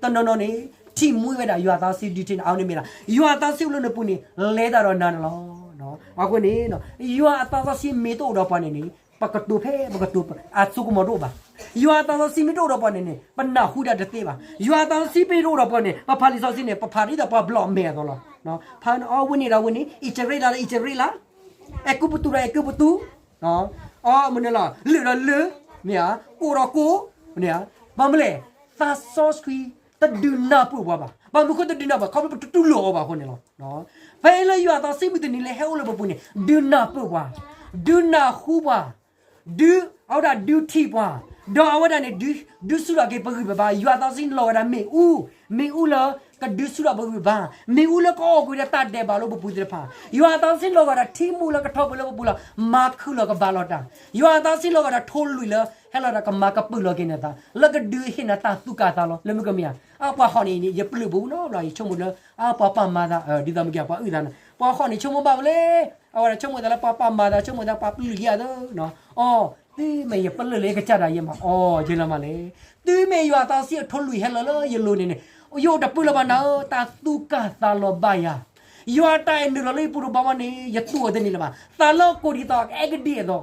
တနီၤနီၤန့ၣ်, ထံၣ်မှံဝဲဒၣ်ယွၤအသးစီဆှံဒုးထံၣ်န့ၣ် အဝဲန့ၣ်မ့ၢ်ဒၣ်, ယွၤအသးစီဆှံလၢနပူၤန့ၣ် လဲၤတၢ်ဒီးနၤန့ၣ်လီၤ. အဃိန့ၣ်, ယွၤအသးစီဆှံမ့ၢ်တအိၣ်ဒီးပှၤန့ၣ်န့ၣ်, ပကတိၤဖဲပကတိၤအစိကမီၤတအိၣ်ဘၣ်, ယွၤအသးစီဆှံမ့ၢ်တအိၣ်ဒီးပှၤန့ၣ်န့ၣ် ပနၢ်ဟူဒၣ်တသ့ဘၣ်, ယွၤအသးစီဆှံမ့ၢ်တအိၣ်ဒီးပှၤန့ၣ် ပဖးလံာ်စီဆှံန့ၣ် ပဖးဒ်သိးပှၤဘျီၣ်အမဲာ်အသိးလီၤ. ဖးအီဝ့ၢ်န့ၣ်ဒီးဝ့ၢ်န့ၣ်, အံၣ်စရ့လးဒီးအံၣ်စရ့လး, အဲၤကူပတူးဒီးအဲၤကူပတူး, အီမနုၤလီၤ, လၢၢ်ဒီးလၢၢ်, မ့ၢ်ဧါ, ကိၣ်ဒီးကိၣ်, မ့ၢ်ဧါ, ဘၣ်မနုၤလဲၣ်, သးစီဆှံတဒုးနၢ်ပၢၢ်ပှၤဘၣ်, ဘၣ်မနုၤဃိတဒုးနၢ်ပၢၢ်, ခီဖျိပတတူၢ်လိာ်အီၤဘၣ်အဃိန့ၣ်လီၤ. ဖဲအံၤလၢယွၤအသးစီဆှံမုၢ်တနံၤလၢဟဲအိၣ်လၢပပူၤန့ၣ် ဒုးနၢ်ပၢၢ်ပှၤ, ဒုးနၢ်ဟူပှၤ, ဒုး, အဝဲဒၣ်ဒုးထံၣ်ပှၤ, ဒီးအဝဲဒၣ်န့ၣ် ဒုးဆူၣ်ထီၣ်က့ၤပဂံၢ်ပဘါ, ယွၤအသးစီဆှံလီၤဝဲဒၣ်မ့ၣ်အူ, မ့ၣ်အူလၢကဒုးဆူၣ်ထီၣ်ပဂံၢ်ပဘါ, မ့ၣ်အူလၢကအီၣ်ကွံာ်ဒီးတၢ်ဒဲးဘးလၢပပူၤသ့ၣ်တဖၣ်, ယွၤအသးစီဆှံလီၤဝဲဒၣ်ထံမူလၢကထီၣ်ပှဲၤလၢပပူၤလီၤ, မၤခုၣ်လီၤကဘၣ်လီၤတၢ်, ယွၤအသးစီဆှံလီၤဝဲဒၣ်ထိၣ်လွံၢ်လၢ ဟဲလီၤဒီးကမၤကပုာ်လီၤက့ၤနသး, လၢကဒုးဟ့ၣ်နသးသူၣ်ကၢ်သးလီၤ, လၢမုၢ်ကမ့ၢ်ဧါ, အပှၤဟီၣ်န့ၣ်န့ၣ် ယပျုၢ်ဘူးနီတဘျီ, ယဆိကမိၣ်လၢ, အပှၤပာ်မၤသး, ဒ်သိးမ့ၢ်က့ၤ ပှၤအုၣ်သးန့ၣ်, ပှၤဟီၣ်န့ၣ်ဆိကမိၣ်ဘၣ်ဝဲလဲၣ်, အဝဲဒၣ်ဆိကမိၣ်သးလၢပှၤပာ်မၤသး, ဆိကမိၣ်သးပှၤပျုၢ်ယၤသၢ, အီ, သုမ့ၢ်ယပလၢၢ်လၢယကစၢ်ဒၣ်ယဲမး, အီ, ယဲလၢမးလဲၣ်, သုမ့ၢ်ယွၤအသးစီဆှံအထိၣ်လွံၢ်ဟဲလီၤလၢယလိၤန့ၣ်န့ၣ်, ယအိၣ်တပၢၢ်လၢၤဘၣ်နၤဧၢ, တၢ်သူၣ်ကၢ်သးလီၤဘၣ်ယၤ, ယွၤအတၢ်အဲၣ်နုာ်လီၤလၢယပူၤတဘျီဘျီန့ၣ် ယသူၣ်အီၤတန့ၢ်လၢၤဘၣ်, သးလၢကိၢ်ဒ်သိးကအဲၣ်ကဒံအသိး သး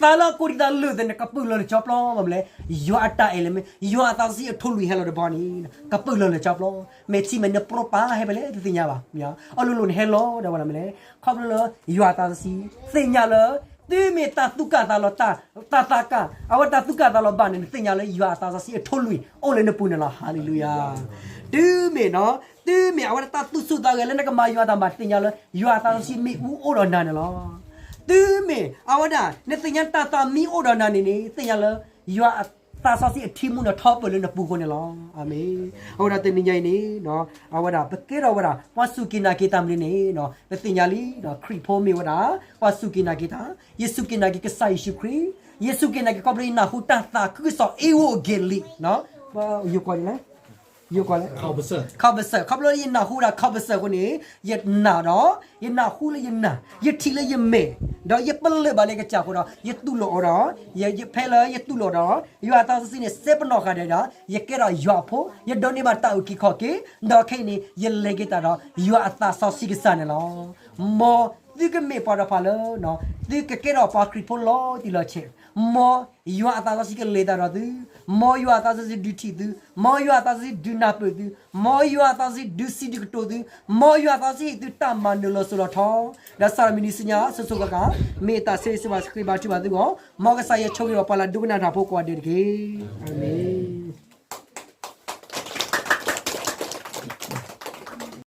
လၢအကိၢ်ဒ်သိးလၢၢ်သ့ၣ်န့ၣ် ကပုာ်လီၤလၢကၠီပျီ, ဘၣ်မနုၤလဲၣ်, ယွၤအတၢ်အဲၣ်လၢမ့ၢ်, ယွၤအသးစီဆှံအထိၣ်လွံၢ်ဟဲလီၤတဘျီန့ၣ် ကပုာ်လီၤလၢကၠီပျီ, မ့ၢ်ထံမ့ၢ်နပျီပာ်ဟဲဖဲလဲၣ်တသ့ၣ်ညါဘၣ်, အလိၤလိၤန့ၣ်ဟဲလီၤဒီးဝဲဒၣ်မ့ၢ်လဲၣ်, ခီဖျိလၢယွၤအသးစီဆှံ, သ့ၣ်ညါလၢ, သုမ့ၢ်တၢ်သူၣ်ကၢ်သးလီၤ, တၢ်သးကၢ်, အဝဲတၢ်သူၣ်ကၢ်သးလီၤဘၣ်န့ၣ် သ့ၣ်ညါလၢယွၤအသးစီဆှံအထိၣ်လွံၢ်အိၣ်လၢနပူၤန့ၣ်လီၤ, ဟၤလ့လူယၤ, တုၤမ့ၢ်နီၤ သုမ့ၢ်အဝဲဒၣ်တၢ်သူၣ်ဆူၣ်သးဂဲၤလၢနကမၤယွၤတၢ်မၤသ့ၣ်ညါလၢ ယွၤအသးစီဆှံမ့ၣ်အူအိၣ်ဒီးနၤန့ၣ်လီၤ. သုမ့ၢ်အဝဲဒၣ် နသ့ၣ်ညါတၢ်သးမံအိၣ်ဒီးနၤန့ၣ်န့ၣ် သ့ၣ်ညါလၢ ယွၤအသးစီဆှံအထံမူန့ၣ်ထီပၢၢ်လၢနပူၤအဃိန့ၣ်လီၤ. အၤမ့ၣ်. အဃိဒီးတနံၤညါအံၤန့ၣ် အဝဲဒၣ်ပကဲထီၣ်ဝဲဒၣ် ပှၤစူၢ်က့ၤနာ်က့ၤတၢ်မနုၤန့ၣ် ပသ့ၣ်ညါလံ ခရံာ်ဖိမ့ၢ်ဝဲဒၣ် ပှၤစူၢ်က့ၤနာ်က့ၤတၢ်, ယစူၢ်က့ၤနာ်က့ၤကစၢ်ယ့ၣ်ၡူးခရံာ်, ယစူၢ်က့ၤနာ်က့ၤခီဖျိယနၢ်ဟူတၢ်သးခုကစီၣ်အ့ၣ်အိၣ်အဂ့ၢ်လံ ယိၤကွၢ်လဲၣ်, ယိၤကွၢ်လဲၣ်, ခီၣ်ပစၢၢ်, ခီဖျိလၢယနၢ်ဟူဒၣ်ခီၣ်ပစၢၢ်အဃိန့ၣ် ယနာ်ဒီး ယနၢ်ဟူလၢယနာ်, ယထံၣ်လၢယမဲာ်, ဒီးယပလၢၢ်ဘၣ်လၢကစၢ်အဃိဒီး ယတူၢ်လိာ်အီၤဒီး ဖဲလၢယတူၢ်လိာ်ဒီး ယွၤအသးစီဆှံန့ၣ် စဲပနီၣ်ဃာ်ဒီး ယကဲဒီးယွၤအဖိ, ယဒိးန့ၢ်ဘၣ်တၢ်အုၣ်က့ၤခီၣ်က့ၤ, ဒီးခဲအံၤန့ၣ် ယလဲၤက့ၤတၢ်ဒီး ယွၤအသးစီဆှံကစၢ်န့ၣ်လီၤ. မ်သုကမ့ၢ်ပှၤတဖၣ်လၢ သုကကဲထီၣ်ပှၤခရံာ်ဖိလီၤတံၢ်လီၤဆဲး, မ်ယွၤအသးစီဆှံကလဲၤတၢ်ဒီးသု, မ်ယွၤအသးစီဆှံဒုးထံၣ်သု, မ်ယွၤအသးစီဆှံဒုးနၢ်ပၢၢ်သု, မ်ယွၤအသးစီဆှံဒုးစံးဒုးကတိၤသု, မ်ယွၤအသးစီဆှံဟ့ၣ်သုတၢ်မၤနၢၤလီၤစိၤလီၤထီ, ဒီးစးထီၣ်မုၢ်နံၤဆူညါ စိၤစိၤဃၣ်ဃၣ် မ့ၢ်တၢ်ဆၢဂ့ၤဆၢဝါစံးဘျုးဘၣ်သုဂီၢ်, မ်ကစၢ်ယွၤဆိၣ်ဂ့ၤဘၣ်ပှၤလၢဒိကနၣ်တၢ်ဖိကိးဂၤဒဲးတက့ၢ်. အၤမ့ၣ်.